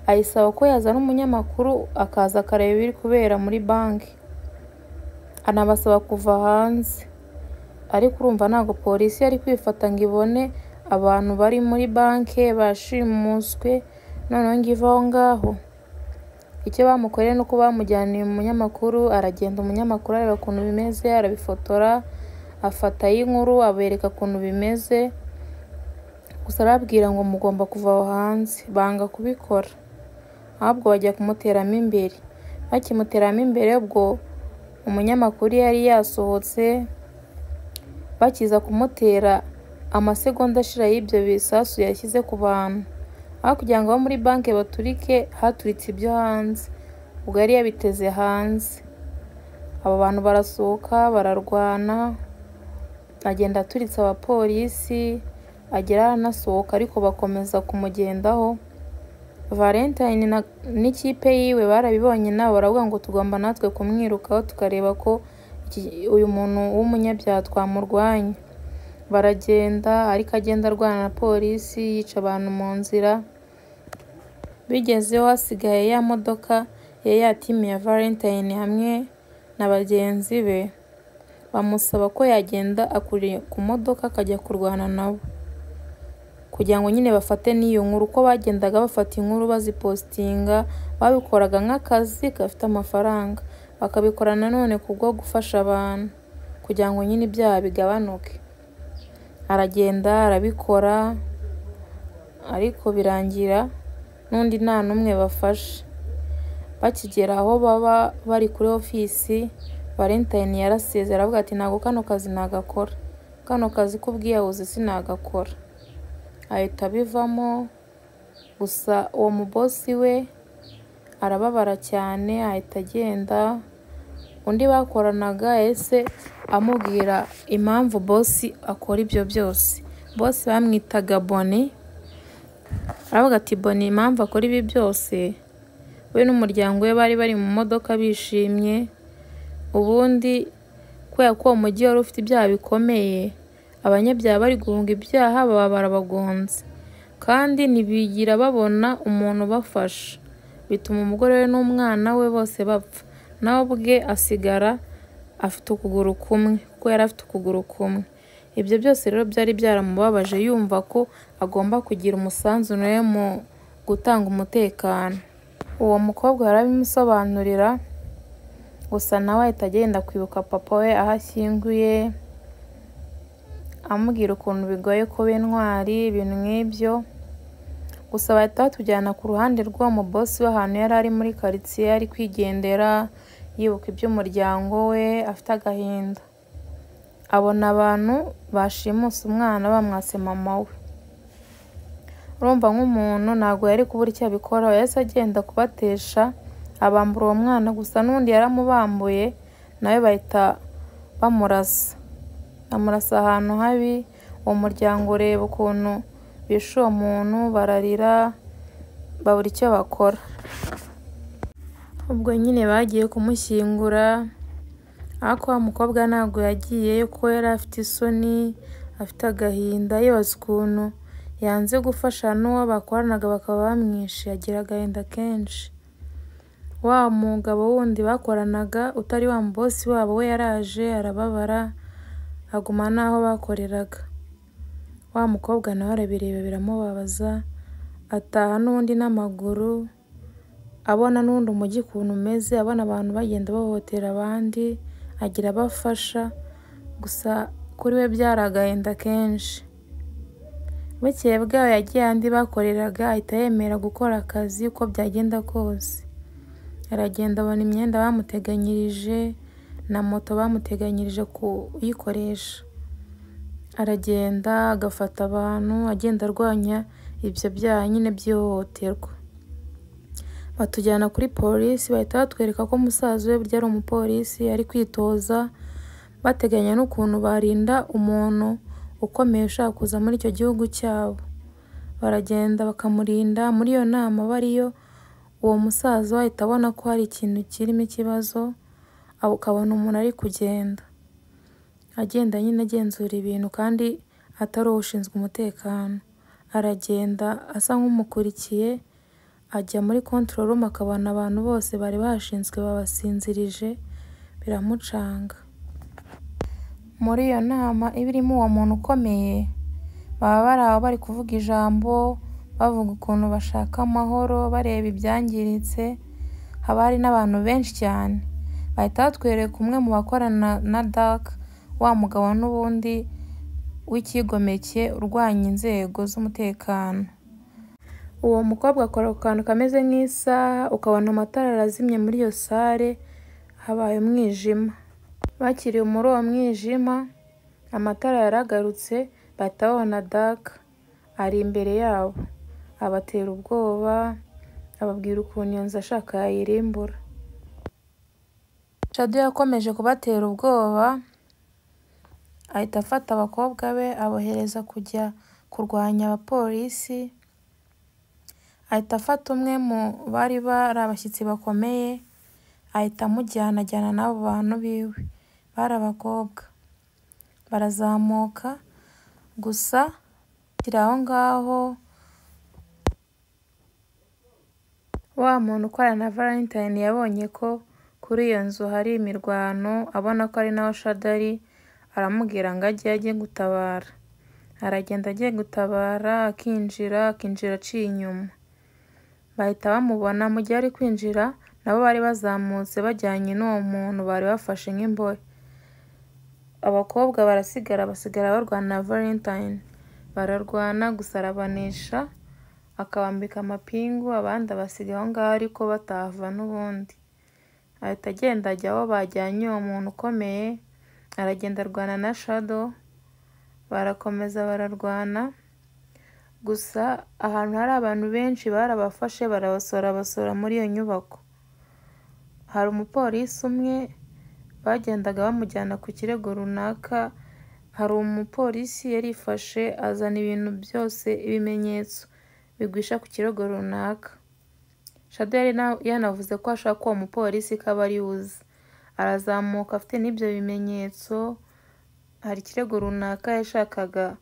ayisaba ko yazana umunyamakuru akaza akareba ibiri kubera muri banki, anabasaba kuva hanze. Ariko urumva ntabwo polisi yari kwifata ngo ibone abantu bari muri banki bashimuswe, noneho ngo ive aho ngaho. Icyo bamukoreye ni uko bamujyaniye umunyamakuru, aragenda umunyamakuru areba ukuntu bimeze, arabifotora, afatayo inkuru, abereka ukuntu bimeze, gusa arababwira ngo mugomba kuva aho hanze, banga kubikora, ahubwo bajya kumuteramo imbere. Bakimuteramo imbere ubwo umunyamakuru yari yasohotse, bakiza kumutera amasegonda ashira y'ibyo bisasu yashyize ku bantu, aho kugira ngo abo muri banki baturike, haturitse ibyo hanze, ubwo yari yabiteze hanze. Abo bantu barasohoka bararwana, agenda aturitse abapolisi, agera aranasohoka ariko bakomeza kumugendaho. Valentine n'ikipe yiwe barabibonye nabo baravuga ngo tugomba natwe kumwirukaho tukareba ko uyu muntu w'umunyabyaha twamurwanya. Baragenda ariko agenda arwana na polisi, yica abantu mu nzira. Bigezeho hasigaye ya modoka yari yatimiye Valentine hamwe na bagenzi be, bamusaba ko yagenda akuriye ku modoka akajya kurwana nabo, kugira ngo nyine bafate n'iyo nkuru. Uko bagendaga bafata inkuru bazipositinga, babikoraga nk'akazi gafite amafaranga, bakabikora nanone kubwo gufasha abantu kugira ngo nyine ibyaha bigabanuke. Aragenda arabikora, ariko birangira n'undi nta n'umwe bafashe. Bakigera aho baba bari kuri ofisi, Valentine yarasezera aravuga ati ntabwo kano kazi nagakora, kano kazi k'ubwiyahuzi sinagakora. Ahita abivamo. Gusa uwo mubosi we arababara cyane, ahita agenda. Undi bakoranaga yahise amubwira impamvu bosi akora ibyo byose. Bosi bamwitaga Boni, aravuga ati Boni impamvu akora ibi byose, we n'umuryango we bari bari mu modoka bishimye, ubundi kubera ko uwo mujyi wari ufite ibyaha bikomeye, abanyabyaha bari guhunga ibyaha baba barabagonze, kandi ntibigira babona umuntu ubafasha, bituma umugore we n'umwana we bose bapfa, nawe ubwe asigara afite ukuguru kumwe, kuko yari afite ukuguru kumwe. Ibyo byose rero byari byaramubabaje, yumva ko agomba kugira umusanzu nawe mu gutanga umutekano. Uwo mukobwa yarabimusobanurira, gusa nawe ahita agenda kwibuka papa we aho ashyinguye, amubwira ukuntu bigoye kuba intwari, ibintu nk'ibyo. Gusa bahita batujyana ku ruhande rw'uwo mubosi w'ahantu yari ari muri karitsiye, ari kwigendera yibuka iby'umuryango we, afite agahinda. Abona abantu bashimuse umwana bamwase mama we. Urumva nk'umuntu ntabwo yari kubura icyo abikora, yahise agenda kubatesha, abambura uwo mwana, gusa n'undi yaramubambuye nawe bahita bamurasa, bamurasa ahantu habi. Uwo muryango ureba ukuntu bishe uwo muntu, bararira babura icyo bakora. Ubwo nyine bagiye kumushyingura, ariko wa mukobwa ntabwo yagiyeyo kuko yari afite isoni, afite agahinda, yibaza ukuntu yanze gufasha n'uwo bakoranaga bakaba bamwishe, agira agahinda kenshi. Wa mugabo wundi bakoranaga utari wa mubosi wabo we yaraje arababara, aguma n'aho bakoreraga. Wa mukobwa nawe arabireba biramubabaza, ataha n'undi n'amaguru, abona n'undi umujyi ukuntu umeze, abona abantu bagenda bahohotera abandi, agira abafasha, gusa kuri we byari agahinda kenshi. Bukeye bwaho yagiye ahandi bakoreraga, ahita yemera gukora akazi uko byagenda kose. Aragenda abona imyenda bamuteganyirije na moto bamuteganyirije kuyikoresha. Aragenda agafata abantu, agenda arwanya ibyo byaha nyine by'ihohoterwa. Batujyana kuri polisi, bahita batwereka ko musaza we burya ari umupolisi, ari kwitoza, bateganya n'ukuntu barinda umuntu ukomeye ushaka kuza muri icyo gihugu cyabo. Baragenda bakamurinda, muri iyo nama bariyo, uwo musaza ahita abona ko hari ikintu kirimo ikibazo, ukabona umuntu ari kugenda. Agenda nyine agenzura ibintu kandi atari uwo ushinzwe umutekano. Aragenda asa nk'umukurikiye, ajya muri control room akabona abantu bose bari bashinzwe babasinzirije, biramucanga. Muri iyo nama iba irimo uwo muntu ukomeye, baba bari aho bari kuvuga ijambo, bavuga ukuntu bashaka amahoro, bareba ibyangiritse, haba hari n'abantu benshi cyane. Bahita batwereka umwe mu bakorana na Dark, wa mugabo n'ubundi w'icyigomeke urwanya inzego z'umutekano. Uwo mukobwa akora ku kantu kameze nk'isaha, ukabona amatara arazimye muri iyo sare, habaye umwijima. Bakiri muri uwo mwijima, amatara yaragarutse, bahita babona Dark ari imbere yabo, abatera ubwoba, ababwira ukuntu iyo nzu ashaka yayirimbura. Shado yakomeje kubatera ubwoba, ahita afata abakobwa be abohereza kujya kurwanya abapolisi, ahita afata umwe mu bari bari abashyitsi bakomeye, ahita amujyana ajyana n'abo bantu biwe, bari abakobwa. Barazamuka, gusa kiri aho ngaho, wa muntu ukorana na Valentine yabonye ko kuri iyo nzu hari imirwano, abona ko ari naho Shado ari, aramubwira ngo ajye ajye gutabara. Aragenda agiye gutabara, akinjira aciye inyuma. Bahita bamubona mu gihe ari kwinjira, nabo bari bazamutse bajyanye n'uwo muntu bari bafashe nk'imbohe. Abakobwa barasigara, basigara barwana na Valentine. Bararwana gusa arabanesha, akabambika amapingu, abandi abasiga aho ngaho ariko batahava n'ubundi. Ahita agenda ajya aho bajyanye uwo muntu ukomeye, aragenda arwana na Shado, barakomeza bararwana, gusa ahantu hari abantu benshi barabafashe barabasora basora muri iyo nyubako. Hari umupolisi umwe bagendaga bamujyana ku kirego runaka, hari umupolisi yarifashe azana ibintu byose, ibimenyetso bigwisha ku kirego runaka. Shado yari yanavuze ko ashaka uwo mupolisi ko aba ari uzi. Arazamuka afite n'ibyo bimenyetso, hari ikirego runaka yashakaga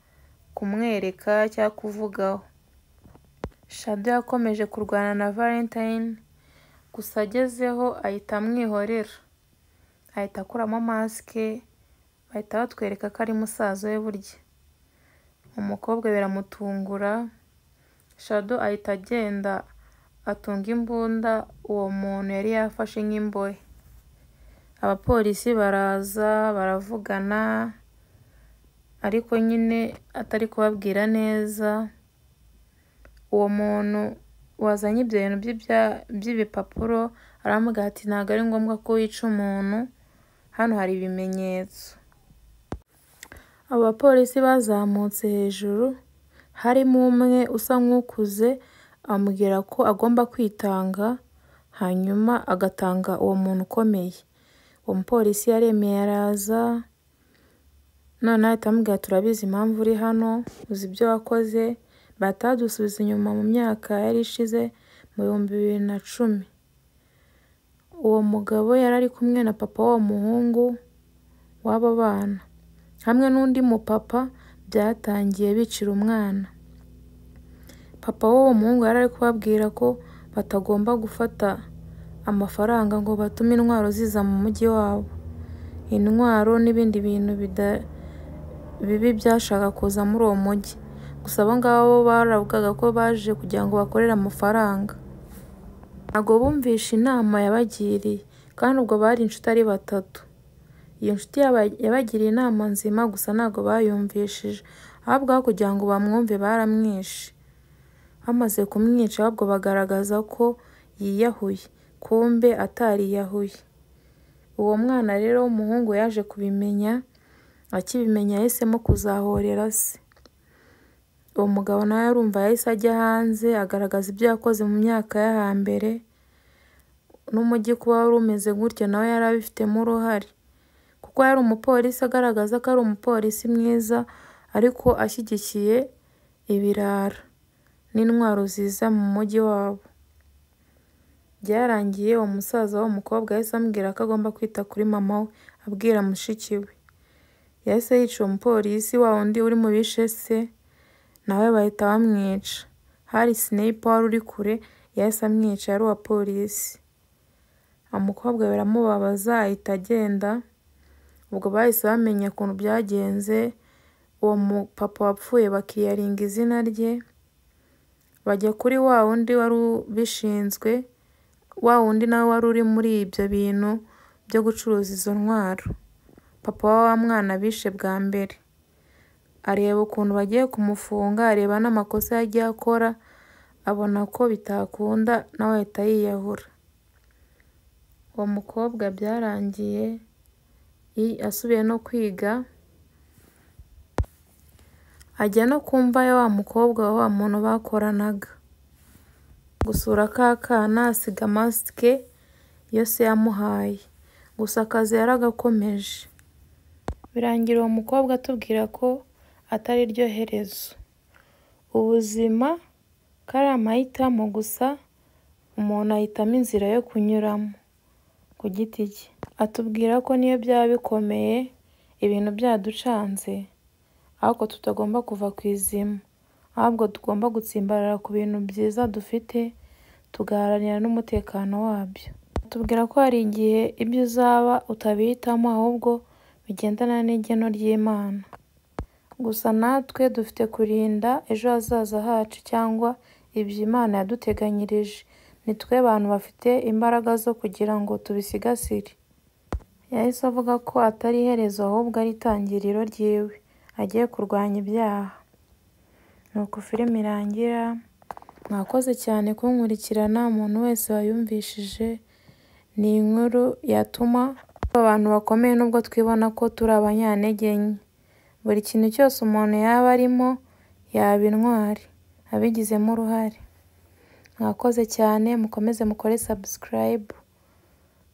kumwereka cyangwa kuvugaho. Shado yakomeje kurwana na Valentine, gusa agezeho ahita amwihorera. Ahita akuramo masike, bahita batwereka ko ari musaza we burya. Umukobwa biramutungura, Shado ahita agenda atunga imbunda uwo muntu yari yafashe nk'imbohe. Abapolisi baraza baravugana, ariko nyine atari kubabwira neza. Uwo muntu wazanye ibyo bintu by'ibipapuro aramubwira ati ntabwo ari ngombwa ko wica umuntu, hano hari ibimenyetso. Abo bapolisi bazamutse hejuru, harimo umwe usa nk'ukuze, amubwira ko agomba kwitanga, hanyuma agatanga uwo muntu ukomeye. Uwo mupolisi yaremeye araza, Noneho ahita amubwira, turabizi impamvu uri hano, uzi ibyo wakoze. Batadusubiza inyuma mu myaka yari ishize mu 2010. Uwo mugabo yari ari kumwe na papa w'uwo muhungu w'abo bana hamwe n'undi mupapa. Byatangiye bicira umwana. Papa w'uwo muhungu yari ari kubabwira ko batagomba gufata amafaranga ngo batume intwaro ziza mu mujyi wabo, intwaro n'ibindi bintu bibi byashaka kuza muri uwo mujyi. Gusa abo ngabo baravugaga ko baje kugira ngo bakorere amafaranga. Ntabwo bumvishe inama yabagiriye, kandi ubwo bari inshuti ari batatu. Iyo nshuti yabagiriye inama nzima, gusa ntabwo bayumvishije, ahubwo aho kugira ngo bamwumve baramwishe. Bamaze kumwica ahubwo bagaragaza ko yiyahuye, kumbe atariyahuye. Uwo mwana rero w'umuhungu yaje kubimenya, akibimenya yahisemo kuzahorera se. Uwo mugabo nawe arumva yahise ajya hanze agaragaza ibyo yakoze mu myaka yo hambere, n'umujyi kuba wari umeze gutyo nawe yari abifitemo uruhare, kuko yari umupolisi, agaragaza ko ari umupolisi mwiza ariko ashyigikiye ibirara n'intwaro ziza mu mujyi wabo. Byarangiye uwo musaza w'uwo mukobwa yahise amubwira ko agomba kwita kuri mama we, abwira mushiki we. Yahise yica uwo mupolisi wa wundi uri mu bishe se, nawe bahita bamwica. Hari sniper wari uri kure, yahise amwica, yari uwa polisi. Umukobwa biramubabaza ahita agenda. Ubwo bahise bamenya ukuntu byagenze, uwo mupapa wapfuye bakiyaringa izina rye, bajya kuri wa wundi wari ubishinzwe, wa wundi nawe wari uri muri ibyo bintu byo gucuruza izo ntwaro, papa wa wa mwana bishe bwa mbere. Areba ukuntu bagiye kumufunga, areba n'amakosa yagiye akora, abona ko bitakunda, nawe ahita yiyahura. Uwo mukobwa byarangiye asubiye no kwiga, ajya no ku mva ya wa mukobwa wa wa muntu bakoranaga gusura ka kana, asiga masike yose yamuhaye, gusa akazi yaragakomeje. Birangira uwo mukobwa atubwira ko atari ryo herezo, ubuzima ko ari amahitamo gusa, umuntu ahitamo inzira yo kunyuramo ku giti cye. Atubwira ko niyo byaba bikomeye, ibintu byaducanze, ariko tutagomba kuva ku izima, ahubwo tugomba gutsimbarara ku bintu byiza dufite, tugaharanira n'umutekano wabyo. Atubwira ko hari igihe ibyo uzaba utabihitamo, ahubwo bigendana n'igeno ry'Imana. Gusa natwe dufite kurinda ejo hazaza hacu cyangwa ibyo Imana yaduteganyirije. Ni twe bantu bafite imbaraga zo kugira ngo tubisigasire. Yahise avuga ko atari iherezo ahubwo ari itangiriro ryiwe, agiye kurwanya ibyaha. Nuko filime irangira. Mwakoze cyane kunkurikirana, umuntu wese wayumvishije. Ni inkuru yatuma abantu bakomeye nubwo twibona ko turi abanyantege nke. Buri kintu cyose umuntu yaba arimo yaba intwari abigizemo uruhare. Mwakoze cyane, mukomeze mukore subscribe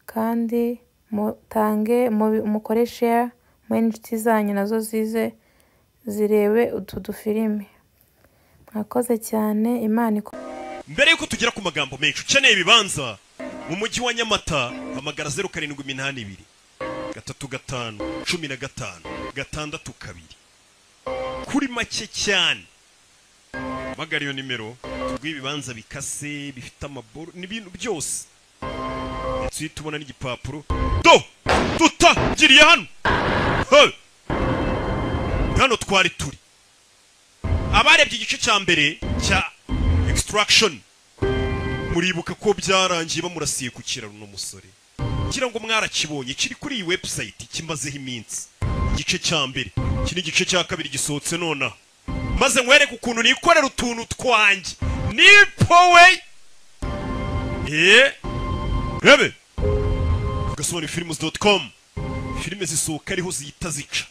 kandi mutange mukore share muri inshuti zanyu nazo zize zirebe utu dufilime. Mwakoze cyane, Imana. Mbere yuko tugera ku magambo menshi, ukeneye ibibanza mu mujyi wa Nyamata, hamagara 0782 35 15 62 kuri make cyane. Magara iyo nimero tuguhe ibibanza bikase bifite amaboro n'ibintu byose, ndetse uhita ubona n'igipapuro. Do tutagiriye hano. Hey! Hano twari turi abarebye igice cya mbere cya Extraction, muribuka ko byarangiye bamurasiye ku kiraro uno musore. Ngira ngo mwarakibonye, kiri kuri iyi website, kimazeho iminsi. Igice cya mbere, iki ni igice cya kabiri gisohotse nonaha, maze nkwereke ukuntu nikorera utuntu twanjye nipowe. Rebe agasobanurifilms.com, filime zisohoka ariho zihita zica.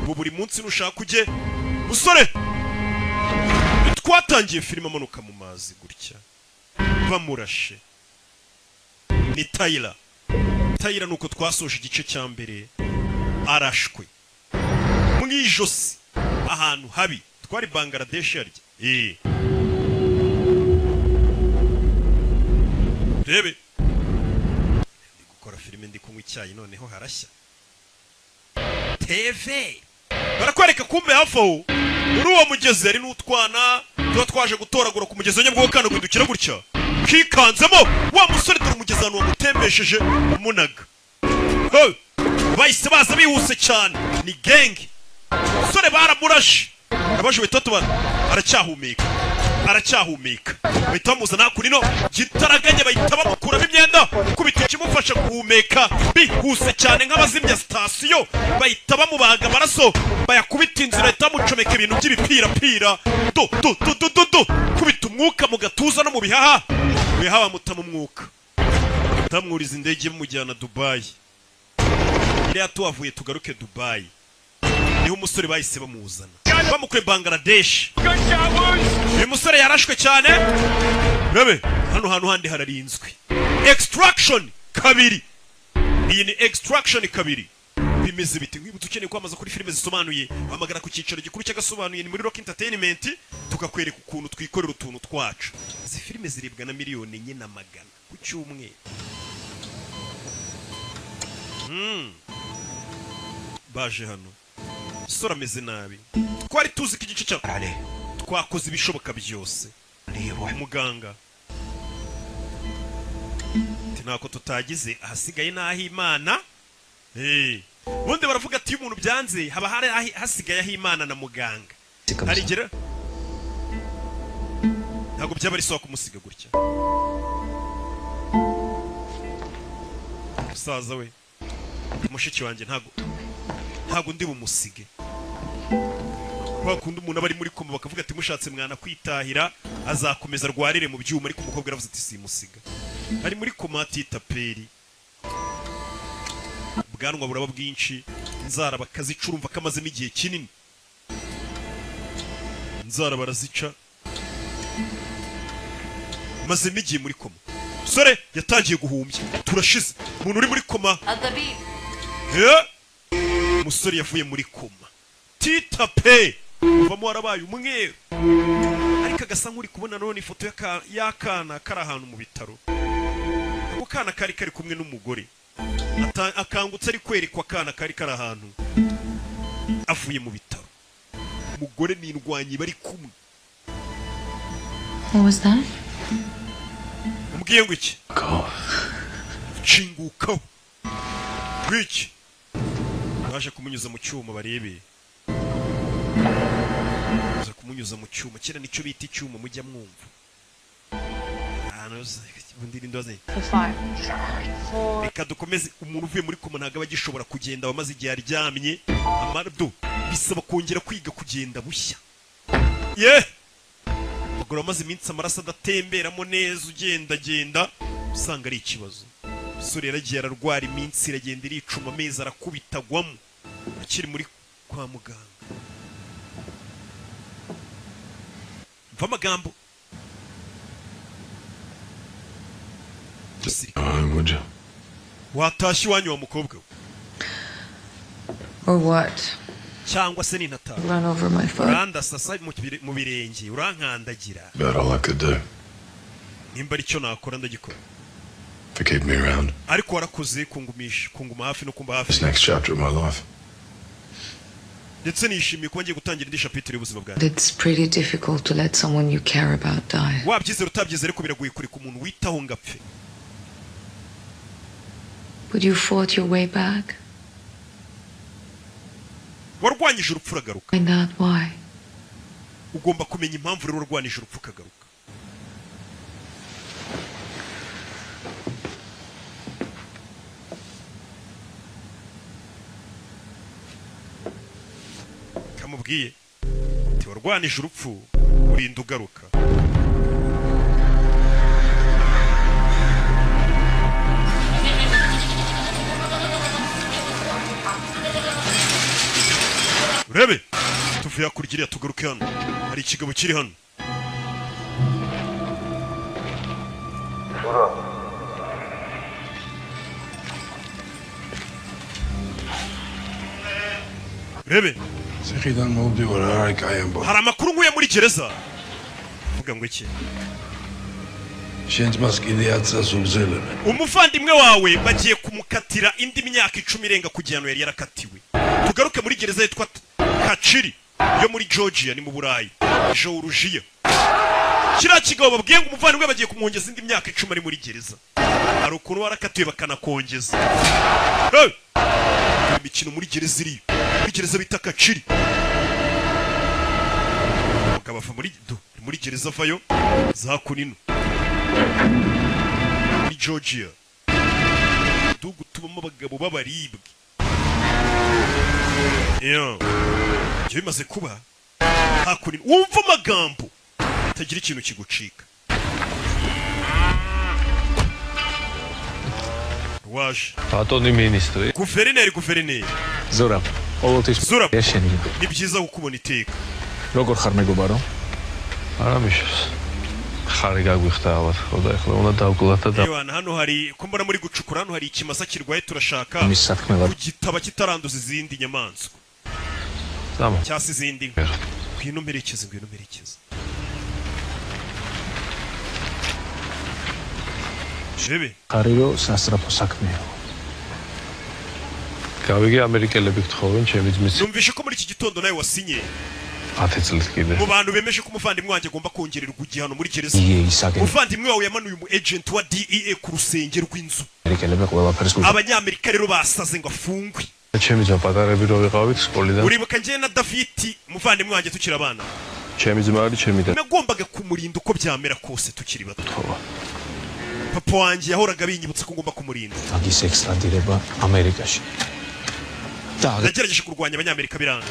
Ubu buri munsi nushaka ujye musore. Twatangiye filime amanuka mu mazi gutya bamurashe, ni Tyler. Tyler nuko twasoje igice cya mbere arashwe. Mu Ijosi ahantu habi twari Bangladesh yarya. Rebe ndi gukora filime, ndi kunywa icyayi, noneho harashya TV. Barakwereka kumbe hafi aho muri uwo mugezi hari n'utwana tuba twaje gutoragura ku mugezi. Nyabugogo kana guhindukira gutya kikanzemo wa musore. Dore umugezi ahantu wamutembesheje umunaga. Hey! Bahise baza bihuse cyane, ni gang. Umusore baramurashe, abaje bahita tubana, aracyahumeka, aracyahumeka. Bahita bamuzana kuri no gitaraganya, bahita bamukuramo imyenda, kubita ikimufasha guhumeka bihuse cyane nk'abazimya sitasiyo. Bahita bamubaga amaraso, bayakubita inzira, bahita bamucomeka ibintu by'ibipirapira, do do do do do do, kubita umwuka mu gatuza no mu bihaha. Mu bihaha bamuta mu mwuka, batamwuriza indege bamujyana Dubayi. Iriya tuhavuye tugaruke Dubayi, niho umusore bahise bamuzana bamukuye Bangladesh. Uyu musore yarashwe cyane. Rebe hano hantu handi hararinzwe. Extraction 2, iyi ni Extraction 2. Bimeze biti? Nkwibutsa, ukeneye kwamaza kuri filime zisobanuye, hamagara ku cyicaro gikuru cy'agasobanuye, ni muri Rock Entertainment, tukakwereka ukuntu twikorera utuntu twacu. Izi filime ziribwa na 4,400,000 ku cyumweru. Baje hano, sora ameze nabi. Twari tuzi ko igice cya twakoze ibishoboka byose. Muganga ati ntako tutagize, ahasigaye n'aho Imana. Ubundi baravuga ati iyo umuntu byanze haba hari hasigaye aho Imana na muganga. Harigera ntabwo byaba ari sawa kumusiga gutya. Musaza we, mushiki wanjye, ntabwo ndi bumusige. Kwa kundi umuntu aba ari muri koma bakavuga ati mushatse mwana kwitahira, azakomeza arwarire mu byuma, ariko umukobwa aravuze ati simusiga. Ari muri koma atita peri, ubwanwa buraba bwinshi, inzara bakazica, urumva kamazemo igihe kinini, inzara barazica, mazemo igihe muri koma. Sore yatangiye guhumbya, turashize. Umuntu uri muri koma, umusore yavuye muri koma tita pe, uvamo warabaye umweru, ariko agasa nk'uri kubona none ifoto y'akana kari ahantu mu bitaro. Ako kana kari kari kumwe n'umugore, akangutse ari kwerekwa akana kari kari ahantu avuye mu bitaro. Umugore n'indwanyi bari kumwe. What was that? Umbwiye ngo iki? Nshingukaho wiki. Baje kumunyuza mu cyuma barebe. Baje kumunyuza mu cyuma, kera nicyo bita icyuma mujya mwumva. Reka dukomeze. Umuntu uvuye muri koma ntabwo aba agishobora kugenda, abamaze igihe aryamye, amardo bisaba kongera kwiga kugenda bushya. Ye! Amaguru amaze iminsi amaraso adatemberamo neza, ugendagenda usanga ari ikibazo. Umusore yaragiye ararwara, iminsi iragenda iricuma, amezi arakubitagwamo akiri muri kwa muganga. Mva amagambo. Watashye iwanyu wa mukobwa we? Or what? Cyangwa se ninataha Run over my foot. urandasasa mu birenge, urankandagira. About all I could do. Nimba aricyo nakora ndagikora. For keeping me around. Ariko warakoze kungumisha, kunguma hafi no kumba hafi. This next chapter of my life. Ndetse nishimiye kuba ngiye gutangira indi chapitre y'ubuzima bwanjye. It's pretty difficult to let someone you care about die. Wabyizera utabyizera, ariko biragoye kureka umuntu witaho ngo apfe. But you fought your way back. Warwanyije urupfu uragaruka. Find out why. Ugomba kumenya impamvu rero warwanije urupfu ukagaruka. Kamubwiye ati warwanije urupfu urinda ugaruka. Urebe tuvuye hakurya iriya tugaruke hano, hari ikigabo kiri hano. Urebe ციხიდან მოვდივარ, არ არის კაი ამბავი. Hari amakuru nkuye muri gereza. Vuga ngo iki? შენ ძმას კიდე 10 წელს უგრძელებენ. Umuvandimwe wawe bagiye kumukatira indi myaka 10 irenga ku gihano yari yarakatiwe. Tugaruke muri gereza yitwa Kachiri yo muri Georgia, ni mu Burayi, Georgia. Kiriya kigabo babwiye ngo umuvandimwe bagiye kumwongeza indi myaka 10 ari muri gereza. Hari ukuntu warakatiwe bakanakongeza. Hey! Imikino muri gereza iriyo, muri gereza bita Kachiri. Umugabo ava muri do muri gereza avayo za kunino muri Georgia. Dugu tubamo abagabo b'abaribwe. Yo. Ibyo bimaze kuba hakunino wumva amagambo tagira ikintu kigucika. Waje. ბატონი მინისტრი. Guverineri, guverineri. ზურაბ, ყოველთვის Zurab. ეშენი. Ni byiza kukubona iteka. როგორ ხარ მეგობარო? არა მიშოს. ხარი გაგვიხდა ალბათ, ხო და ეხლა უნდა დავკლათ და Ewana, hano hari ko mbona muri gucukura, hano hari ikimasa kirwaye, turashaka მის სათქმელად kugitaba kitaranduza izindi nyamaswa წამა. cyangwa se izindi nka. Ngwino mperekeze, ngwino mperekeze. Jebe. ხარი რომ სასწრაფო საქმეა. გავიგე ამერიკელები გთხოვენ ჩემი ძმის Numvishe ko muri iki gitondo nawe wasinye 10 წლით კიდე. mu bantu bemeje ko umuvandimwe wanjye agomba kongererwa igihano muri gereza. ია ისაგენ Umuvandimwe wawe yamanuye umu agent wa DEA ku rusenge rw'inzu. ამერიკელები ყველაფერს გულ Abanyamerika rero basaze ngo afungwe. ჩემი ძმა პატარები რო ვიყავით სკოლიდან. Uribuka njye na Davidi umuvandimwe wanjye tukiri abana, ჩემი ძმა არის ჩემი და nagombaga kumurinda uko byamera kose tukiri bato. თხოვა. Papa wanjye yahoraga binyibutsa ko ngomba kumurinda. მაგის ექსტრადირება ამერიკაში. და Nagerageje kurwanya abanyamerika biranga.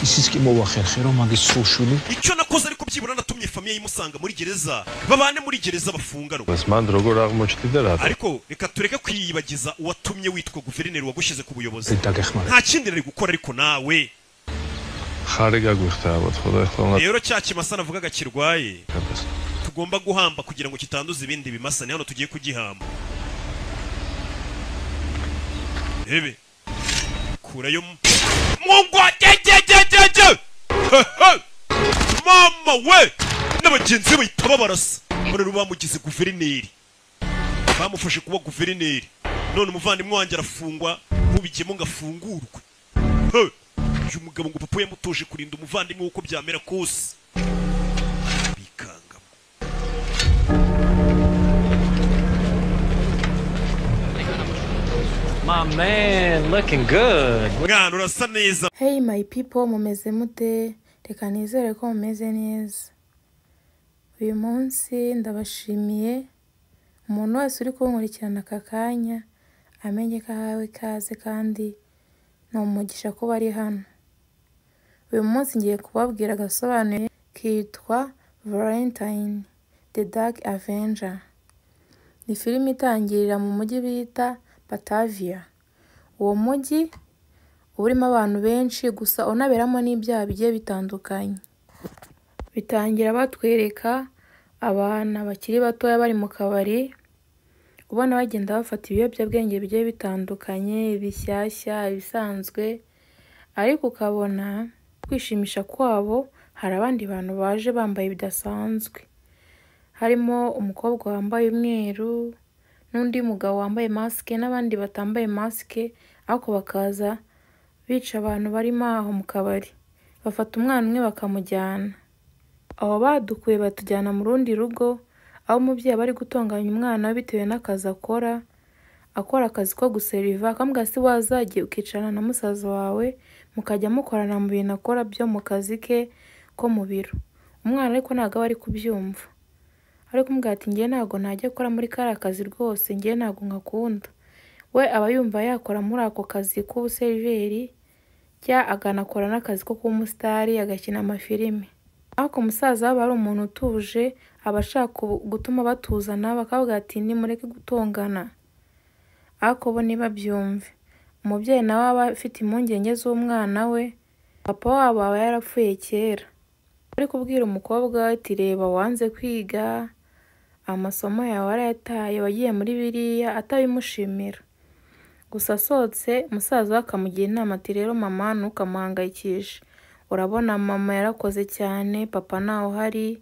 ისიც კი მოვახერხე რომ მაგის სულშვილი Icyo nakoze ariko byibura natumye famille yimusanga muri gereza, babane muri gereza bafunganwe. ეს მან როგორ აღმოჩნდი და რატო? Ariko reka tureke kwiyibagiza uwatumye witwa guverineri wagushyize ku buyobozi. დაგეხმარა. Nta kindi nari gukora ariko nawe. ხარი გაგვიხდა ალბათ, ხო და ეხლა უნდა Rero cya kimasa navugaga kirwaye გადას. tugomba guhamba kugira ngo kitanduza ibindi bimasa, ni hano tugiye kugihamba. Rebe kurayo mungwa jejejejeje. Mama we n'abagenzi be bahita babarasa. None rero bamugize guverineri, bamufashe kuba guverineri, none umuvandimwe wanjye arafungwa, ntubigemo ngo afungurwe. He! Uyu mugabo ngo papa yamutoje kurinda umuvandimwe we uko byamera kose. Bikangamo. My man, looking good. Mwana urasa neza. Hey my people, mumeze mute? Reka nizere ko mumeze neza. Uyu munsi ndabashimiye umuntu wese uri kunkurikirana aka kanya, amenye ko ahawe ikaze kandi ni umugisha kuba ari hano. Uyu munsi ngiye kubabwira agasobanuye kitwa Valentine The Dark Avenger. Ni filime itangirira mu mujyi bita Batavia. Uwo mujyi uba urimo abantu benshi gusa unaberamo n'ibyaha bigiye bitandukanye. Bitangira batwereka abana bakiri batoya bari mu kabari, ubona bagenda bafata ibiyobyabwenge bigiye bitandukanye, ibishyashya, ibisanzwe, ariko ukabona kwishimisha kwabo hari abandi bantu baje bambaye bidasanzwe. Harimo umukobwa wambaye umweru n'undi mugabo wambaye masike n'abandi batambaye masike, ariko bakaza bica abantu barimo aho mu kabari. Bafata umwana umwe bakamujyana. Aho badukuye batujyana mu rundi rugo, aho umubyeyi aba ari gutonganya umwana we bitewe n'akazi akora, akora akazi ko guseriva, akamubwira se wazagiye ukicarana na musaza wawe mukajya mukorana mu bintu akora byo mu kazi ke ko mu biro. Umwana ariko ntabwo aba ari kubyumva. Ari kumubwira ati njye ntabwo najya gukora muri kariya kazi rwose, njye ntabwo nkakunda. We aba yumva yakora muri ako kazi k'ubuseriveri, cyangwa akanakora n'akazi ko kuba umusitari, agakina amafilime. Ariko umusaza aba ari umuntu utuje, aba ashaka gutuma batuzana, bakavuga ati nimureke gutongana. Ariko bo ntibabyumve. Umubyeyi nawe aba afite impungenge z'umwana we, papa wabo aba yarapfuye kera. Ari kubwira umukobwa ati reba wanze kwiga, amasomo yawe warayataye, wagiye muri biriya, atabimushimira. Gusa asohotse umusaza we akamugira inama ati rero mama ntukamuhangayikishe, Urabona mama yarakoze cyane, papa ntawe uhari,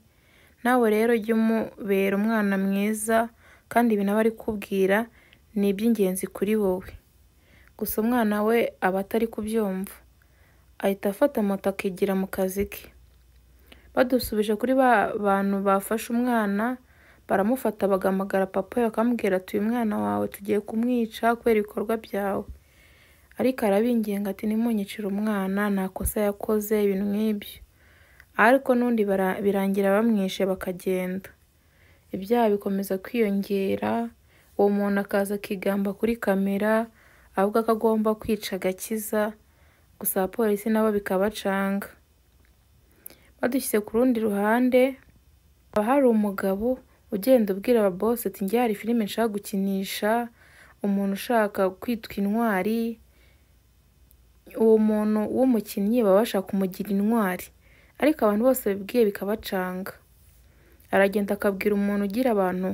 nawe rero jya umubera umwana mwiza kandi ibintu aba ari kukubwira ni iby'ingenzi kuri wowe. Gusa umwana we aba atari kubyumva, ahita afata moto akigira mu kazi ke. Badusubije kuri ba bantu bafashe umwana, baramufata bagahamagara papa we bakamubwira ati uyu mwana wawe tugiye kumwica kubera ibikorwa byawe. Ariko arabinginga ati ntimunyicire umwana, nta kosa yakoze, ibintu nk'ibyo. Ariko n'undi birangira bamwishe bakagenda. Ibyaha bikomeza kwiyongera, uwo muntu akaza akigamba kuri kamera avuga ko agomba kwica agakiza, gusa abapolisi nabo bikabacanga. Badushyize ku rundi ruhande, haba hari umugabo ugenda ubwira ababosi ati njye hari filime nshaka gukinisha, umuntu ushaka kwitwa intwari, uwo muntu w'umukinnyi baba bashaka kumugira intwari, ariko abantu bose babibwiye bikabacanga. Aragenda akabwira umuntu ugira abantu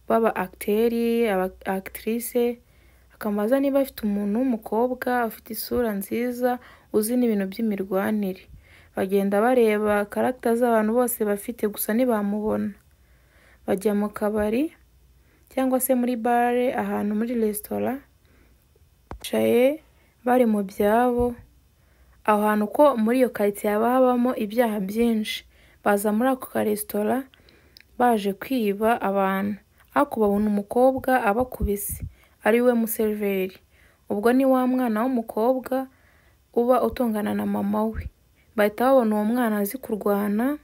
baba acteri, aba actrice, akamubaza niba afite umuntu w'umukobwa ufite isura nziza uzi n'ibintu by'imirwanire. Bagenda bareba karagita z'abantu bose bafite gusa ntibamubona. Bajya mu kabari cyangwa se muri bare, ahantu muri resitora, bicaye bari mu byabo. Aho hantu ko muri iyo karitsiye haba habamo ibyaha byinshi, baza muri ako karesitora baje kwiba abantu, ariko babona umukobwa abakubise ari we museriveri. Ubwo ni wa mwana w'umukobwa uba utongana na mama we. Bahita babona uwo mwana azi kurwana,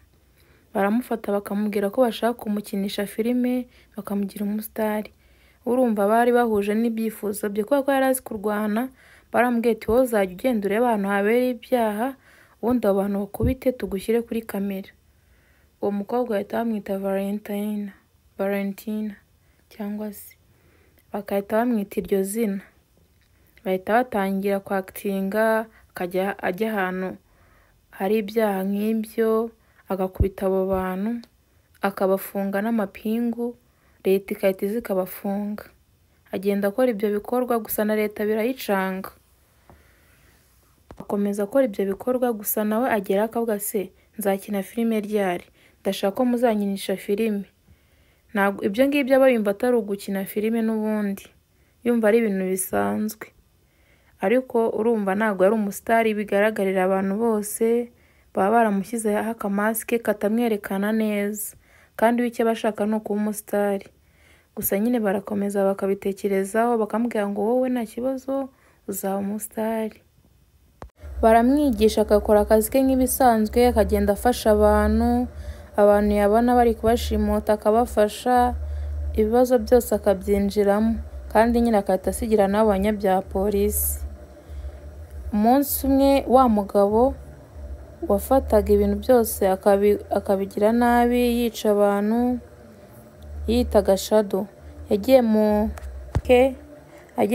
baramufata bakamubwira ko bashaka kumukinisha filime bakamugira umusitari. Urumva bari bahuje n'ibyifuzo bye kubera ko yari azi kurwana, baramubwiye ati wowe uzajya ugenda urebe ahantu habereye ibyaha, ubundi abo bantu bakubite tugushyire kuri kamera. Uwo mukobwa bahita bamwita Valentina cyangwa se bagahita bamwita iryo zina. Bahita batangira kwakitinga, akajya ajya ahantu hari ibyaha nk'ibyo, agakubita abo bantu, akabafunga n'amapingu, leta igahita iza ikabafunga. Agenda akora ibyo bikorwa gusa na leta birayicanga. Akomeza akora ibyo bikorwa gusa nawe agera akavuga se nzakina filime ryari, ndashaka ko muzankinisha filime. Ntabwo ibyo ngibyo aba yumva atari ugukina filime n'ubundi, yumva ari ibintu bisanzwe. Ariko urumva ntabwo yari umusitari bigaragarira abantu bose, baba baramushyizeho akamasike katamwerekana neza, kandi we icyo aba ashaka ni ukuba umusitari. Gusa nyine barakomeza bakabitekerezaho, bakamubwira ngo wowe nta kibazo uzaba umusitari. Baramwigisha agakora akazi ke nk'ibisanzwe, akagenda afasha abantu, abantu yabona bari kubashimuta akabafasha, ibibazo byose akabyinjiramo, kandi nyine agahita asigira n'abo banyabyaha polisi. Umunsi umwe wa mugabo wafataga ibintu byose akabigira nabi, yica abantu, yitaga Shadow, yagiye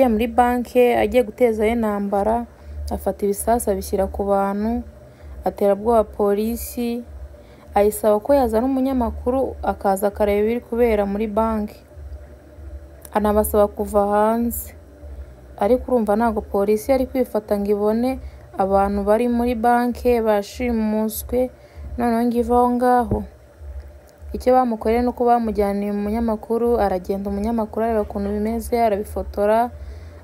muri banki agiye gutezayo intambara, afata ibisasu abishyira ku bantu, atera ubwoba polisi, ayisaba ko yazana umunyamakuru akaza akareba ibiri kubera muri banki, anabasaba kuva hanze. Ariko urumva ntabwo polisi yari kwifata ngo ibone abantu bari muri banki bashimuswe, noneho ngo ive aho ngaho. Icyo bamukoreye ni uko bamujyaniye umunyamakuru, aragenda umunyamakuru areba ukuntu bimeze, arabifotora,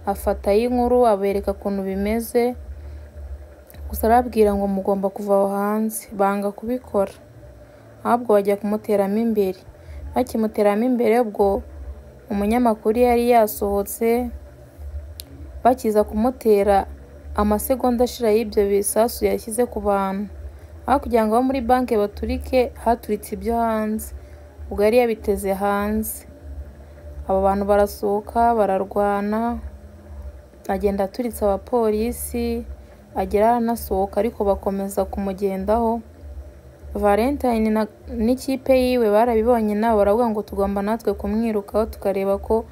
afata ay'inkuru abereka ukuntu bimeze, gusa arababwira ngo mugomba kuva aho hanze, banga kubikora, ahubwo bajya kumuteramo imbere. Bakimuteramo imbere ubwo umunyamakuru yari yasohotse, bakiza kumutera amasegonda ashira y'ibyo bisasu yashyize ku bantu, aho kugira ngo abo muri banki baturike, haturitse ibyo hanze, ubwo yari yabiteze hanze. Abo bantu barasohoka bararwana, agenda aturitse abapolisi, agera aranasohoka ariko bakomeza kumugendaho. Valentine n'ikipe yiwe barabibonye nabo baravuga ngo tugomba natwe kumwirukaho tukareba ko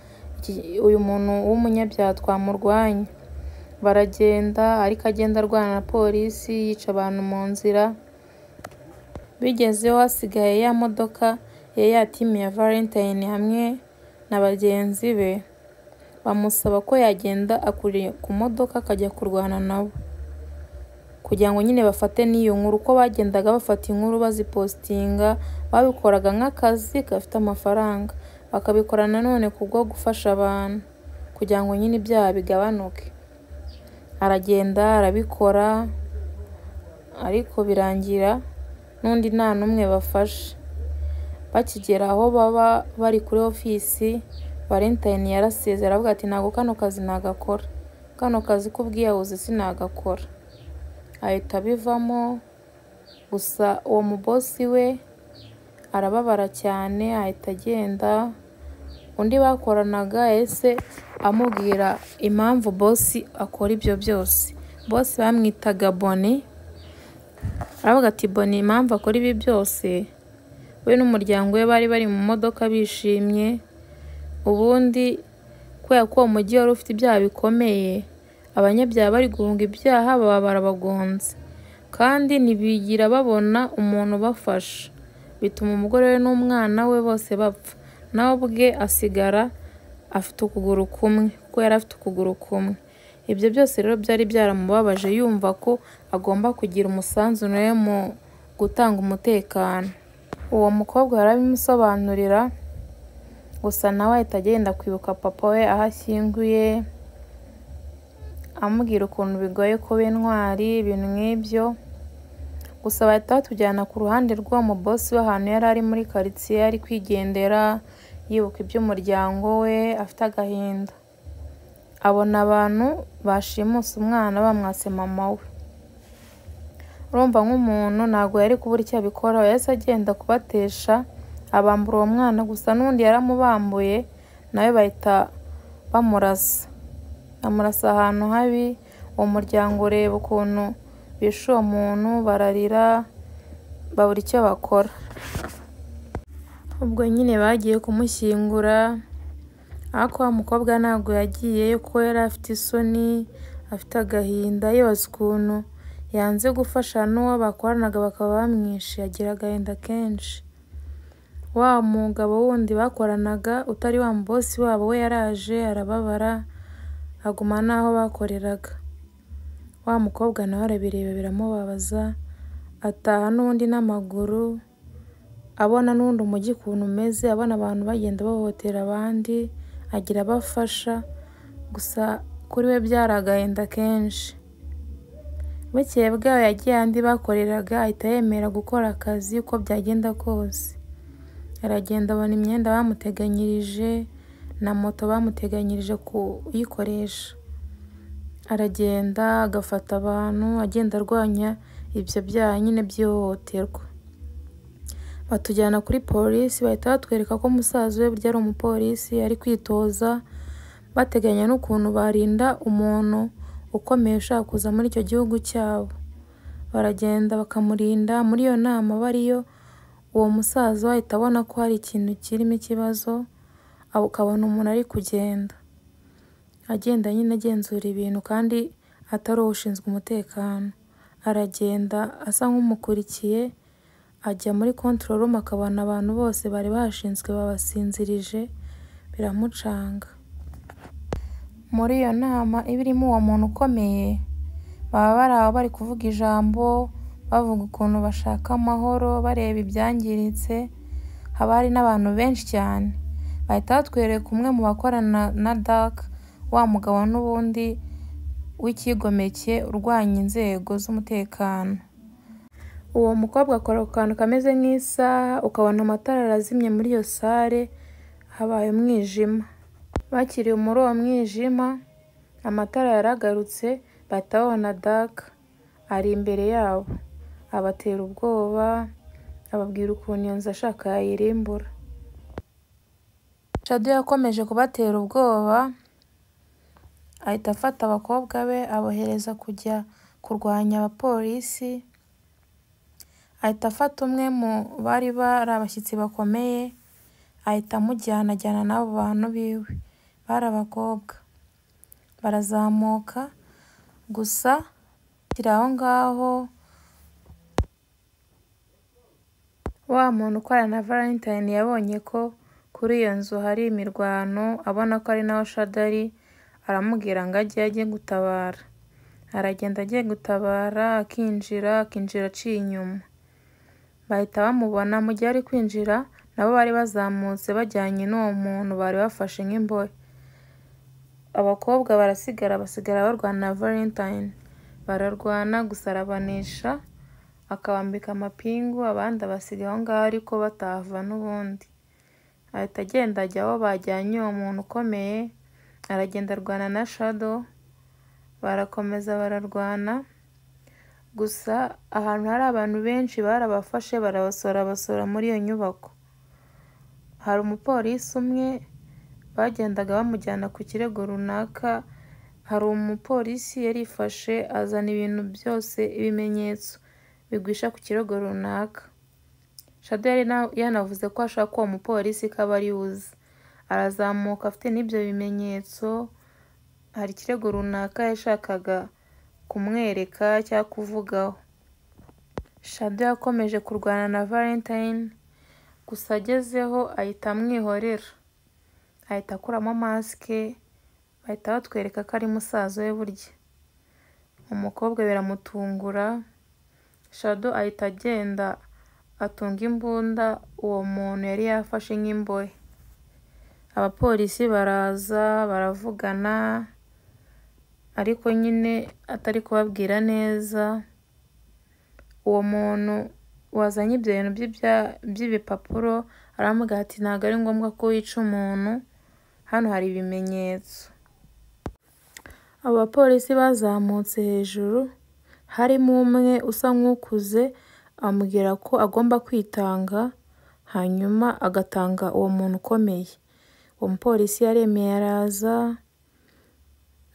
uyu muntu w'umunyabyaha twamurwanya. Baragenda ariko agenda arwana na polisi, yica abantu mu nzira. Bigezeho hasigaye ya modoka yari yatimiye ya Valentine hamwe na bagenzi be, bamusaba ko yagenda akuriye ku modoka akajya kurwana nabo. kugira ngo nyine bafate n'iyo nkuru. Uko bagendaga bafata inkuru bazipostinga, babikoraga nk'akazi gafite amafaranga, bakabikora nanone kubwo gufasha abantu kugira ngo nyine ibyaha bigabanuke. Aragenda arabikora, ariko birangira n'undi nta n'umwe bafashe. Bakigera aho baba bari kuri ofisi, Valentine yarasezeye aravuga ati ntabwo kano kazi nagakora, kano kazi k'ubwiyahuzi sinagakora. Ahita abivamo. Gusa uwo mubosi we arababara cyane, ahita agenda. Undi bakoranaga yahise amubwira impamvu bosi akora ibyo byose. Bosi bamwitaga Boni, aravuga ati Boni impamvu akora ibi byose, we n'umuryango we bari bari mu modoka bishimye, ubundi kubera ko uwo mujyi wari ufite ibyaha bikomeye, abanyabyaha bari guhunga ibyaha baba barabagonze, kandi ntibigira babona umuntu ubafasha, bituma umugore we n'umwana we bose bapfa, nawe ubwe asigara afite ukuguru kumwe, kuko yari afite ukuguru kumwe. Ibyo byose rero byari byaramubabaje, yumva ko agomba kugira umusanzu nawe mu gutanga umutekano. Uwo mukobwa yarabimusobanurira, gusa nawe ahita agenda kwibuka papa we aho ashyinguye, amubwira ukuntu bigoye kuba intwari, ibintu nk'ibyo. Gusa bahita batujyana ku ruhande rw'uwo mubosi w'ahantu yari ari muri karitsiye, ari kwigendera yibuka iby'umuryango we, afite agahinda. Abona abantu bashimuse umwana bamwatse mama we. Urumva nk'umuntu ntabwo yari kubura icyo abikora, yahise agenda kubatesha, abambura uwo mwana. Gusa n'undi yaramubambuye, nawe bahita bamurasa, bamurasa ahantu habi. Uwo muryango ureba ukuntu bishe uwo muntu, bararira, babura icyo bakora. Ubwo nyine bagiye kumushyingura, ariko wa mukobwa ntabwo yagiyeyo kuko yari afite isoni, afite agahinda, yibaza ukuntu yanze gufasha n'uwo bakoranaga bakaba bamwishe, agira agahinda kenshi. Wa mugabo wundi bakoranaga utari wa mubosi wabo we yaraje arababara, aguma n'aho bakoreraga. Wa mukobwa nawe arabireba biramubabaza, ataha n'undi n'amaguru, abona n'undi umujyi ukuntu umeze, abona abantu bagenda bahohotera abandi, agira abafasha. Gusa kuri we byari agahinda kenshi. Bukeye bwaho yagiye ahandi bakoreraga, ahita yemera gukora akazi uko byagenda kose. Aragenda abona imyenda bamuteganyirije na moto bamuteganyirije kuyikoresha. Aragenda agafata abantu, agenda arwanya ibyo byaha nyine by'ihohoterwa. Batujyana kuri polisi, bahita batwereka ko musaza we burya ari umupolisi, ari kwitoza, bateganya n'ukuntu barinda umuntu ukomeye ushaka kuza muri icyo gihugu cyabo. Baragenda bakamurinda. Muri iyo nama bariyo, uwo musaza ahita abona ko hari ikintu kirimo ikibazo, ukabona umuntu ari kugenda agenda nyine agenzura ibintu kandi atari uwo ushinzwe umutekano. Aragenda asa nk'umukurikiye, ajya muri control room, akabona abantu bose bari bashinzwe babasinzirije, biramucanga. Muri iyo nama iba irimo uwo muntu ukomeye, baba bari aho bari kuvuga ijambo, bavuga ukuntu bashaka amahoro, bareba ibyangiritse, haba hari n'abantu benshi cyane. Bahita batwereka umwe mu bakorana na Dark, wa mugabo n'ubundi w'icyigomeke urwanya inzego z'umutekano. Uwo mukobwa akora ku kantu kameze nk'isaha, ukabona amatara arazimye muri iyo sare, habaye umwijima. Bakiri muri uwo mwijima, amatara yaragarutse, bahita babona Dark ari imbere yabo, abatera ubwoba, ababwira ukuntu iyo nzu ashaka yayirimbura. Shadu yakomeje kubatera ubwoba, ahita afata abakobwa be abohereza kujya kurwanya abapolisi, ahita afata umwe mu bari bari abashyitsi bakomeye, ahita amujyana ajyana n'abo bantu biwe bari abakobwa. Barazamuka, gusa kiri aho ngaho wa muntu ukorana na Valentine yabonye ko kuri iyo nzu hari imirwano, abona ko ari naho Shadu ari, aramubwira ngo ajye gutabara. Aragenda agiye gutabara, akinjira aciye inyuma. Bahita bamubona mu gihe ari kwinjira, nabo bari bazamutse bajyanye n'uwo muntu bari bafashe nk'imbohe. Abakobwa barasigara, basigara barwana na Valentine. Bararwana gusa arabanesha, akabambika amapingu, abandi abasiga aho ngaho ariko batahava n'ubundi. Ahita agenda ajya aho bajyanye uwo muntu ukomeye, aragenda arwana na Shadow, barakomeza bararwana. Gusa ahantu hari abantu benshi barabafashe barabasora basora muri iyo nyubako. Hari umupolisi umwe bagendaga bamujyana ku kirego runaka, hari umupolisi yarifashe azana ibintu byose, ibimenyetso bigwisha ku kirego runaka. Shadow yari yanavuze ko ashaka uwo mupolisi ko aba ari uzi. Arazamuka afite n'ibyo bimenyetso, hari ikirego runaka yashakaga kumwereka cyangwa kuvugaho. Shadow yakomeje kurwana na Valentine, gusa agezeho ahita amwihorera. Ahita akuramo masike, bahita batwereka ko ari musaza we burya. Umukobwa biramutungura, Shadow ahita agenda atunga imbunda uwo muntu yari yafashe nk'imbohe. Abapolisi baraza baravugana, ariko nyine atari kubabwira neza. Uwo muntu wazanye ibyo bintu by'ibipapuro aramubwira ati ntabwo ari ngombwa ko wica umuntu, hano hari ibimenyetso. Abo bapolisi bazamutse hejuru, harimo umwe usa nk'ukuze, amubwira ko agomba kwitanga, hanyuma agatanga uwo muntu ukomeye. Uwo mupolisi yaremeye araza,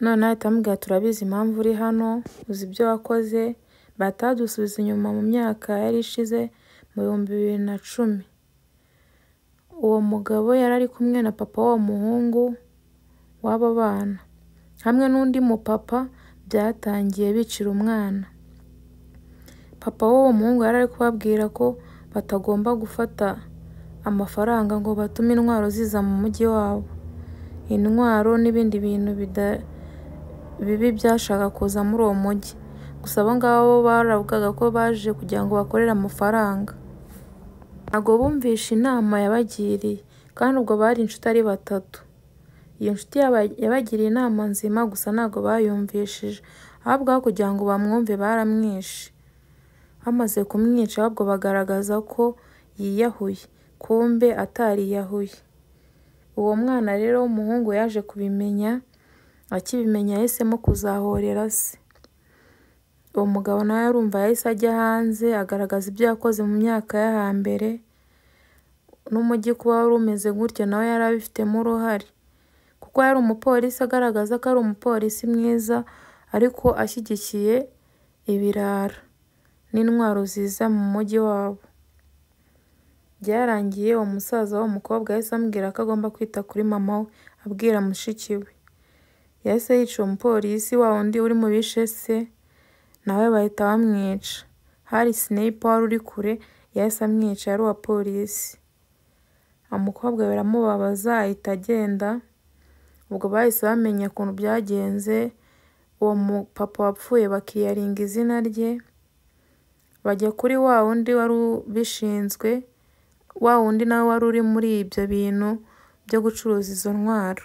noneho ahita amubwira turabizi impamvu uri hano, uzi ibyo wakoze. Batadusubiza inyuma mu myaka yari ishize mu 2010. Uwo mugabo yari ari kumwe na papa w'uwo muhungu w'abo bana, hamwe n'undi mupapa byatangiye bicira umwana. Papa w'uwo muhungu yari ari kubabwira ko batagomba gufata amafaranga ngo batume intwaro ziza mu mujyi wabo. Intwaro n'ibindi bintu bibi byashaka kuza muri uwo mujyi. Gusa abo ngabo baravugaga ko baje kugira ngo bakorere amafaranga. Ntabwo bumvishe inama yabagiriye, kandi ubwo bari inshuti ari batatu. Iyo nshuti yabagiriye inama nzima, gusa ntabwo bayumvishije. Ahubwo aho kugira ngo bamwumve baramwishe. Bamaze kumwica ahubwo bagaragaza ko yiyahuye, kumbe atariyahuye. Uwo mwana rero w'umuhungu yaje kubimenya, akibimenya yahisemo kuzahorera se. Uwo mugabo nawe arumva yahise ajya hanze agaragaza ibyo yakoze mu myaka yo hambere, n'umujyi kuba wari umeze gutyo nawe yari abifitemo uruhare. Kuko yari umupolisi agaragaza ko ari umupolisi mwiza, ariko ashyigikiye ibirara n'intwaro ziza mu mujyi wabo. Byarangiye uwo musaza w'uwo mukobwa yahise amubwira ko agomba kwita kuri mama we, abwira mushiki we. Yahise yica uwo mupolisi wa wundi uri mu bishe se, nawe bahita bamwica. Hari sniper wari uri kure, yahise amwica, yari uwa polisi. Umukobwa biramubabaza ahita agenda. Ubwo bahise bamenya ukuntu byagenze, uwo mupapa wapfuye bakiyaringa izina rye, bajya kuri wa wundi wari ubishinzwe, wa wundi nawe wari uri muri ibyo bintu byo gucuruza izo ntwaro.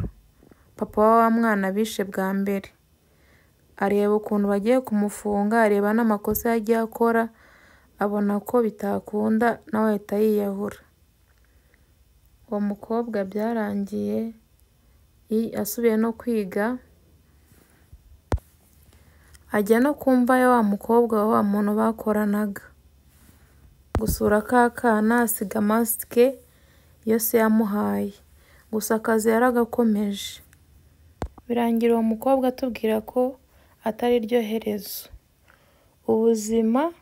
Papa wa mwana bishe bwa mbere. Areba ukuntu bagiye kumufunga, areba n'amakosa yagiye akora, abona ko bitakunda, nawe ahita yiyahura. Uwo mukobwa byarangiye asubiye no kwiga, ajya no ku mva ya wa mukobwa wa muntu bakoranaga. Gusura ka kana asiga masike yose yamuhaye, gusa akazi yaragakomeje. Birangira uwo mukobwa atubwira ko atari ryo herezo. Ubuzima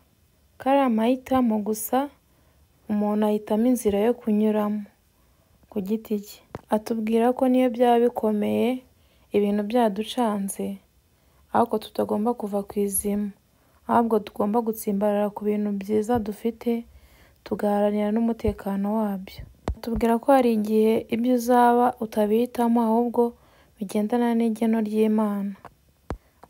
ko ari amahitamo gusa, umuntu ahitamo inzira yo kunyuramo ku giti cye. Atubwira ko niyo byaba bikomeye, ibintu byaducanze, ariko tutagomba kuva ku izima, ahubwo tugomba gutsimbarara ku bintu byiza dufite, tugaharanira n'umutekano wabyo. Atubwira ko hari igihe ibyo uzaba utabihitamo, ahubwo bigendana n'igeno ry'Imana.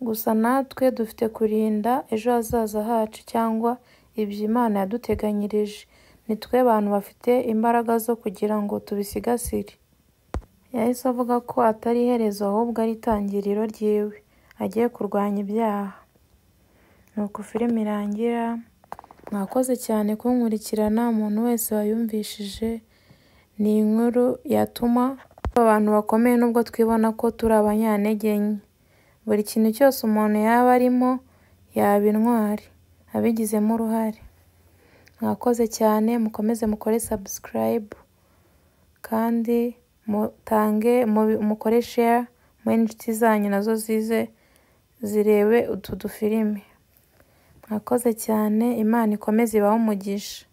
Gusa natwe dufite kurinda ejo hazaza hacu cyangwa ibyo Imana yaduteganyirije. Ni twe bantu bafite imbaraga zo kugira ngo tubisigasire. Yahise avuga ko atari iherezo ahubwo ari itangiriro ryiwe, agiye kurwanya ibyaha. Nuko filime irangira, mwakoze cyane kunkurikirana, umuntu wese wayumvishije, ni inkuru yatuma abantu bakomeye nubwo twibona ko turi abanyantege nke. Buri kintu cyose umuntu yaba arimo yaba intwari abigizemo uruhare. Mwakoze cyane, mukomeze mukore subscribe kandi mutange mukore share muhe n'inshuti zanyu nazo zize zirebe utu dufilime. Mwakoze cyane, Imana ikomeze ibahe umugisha.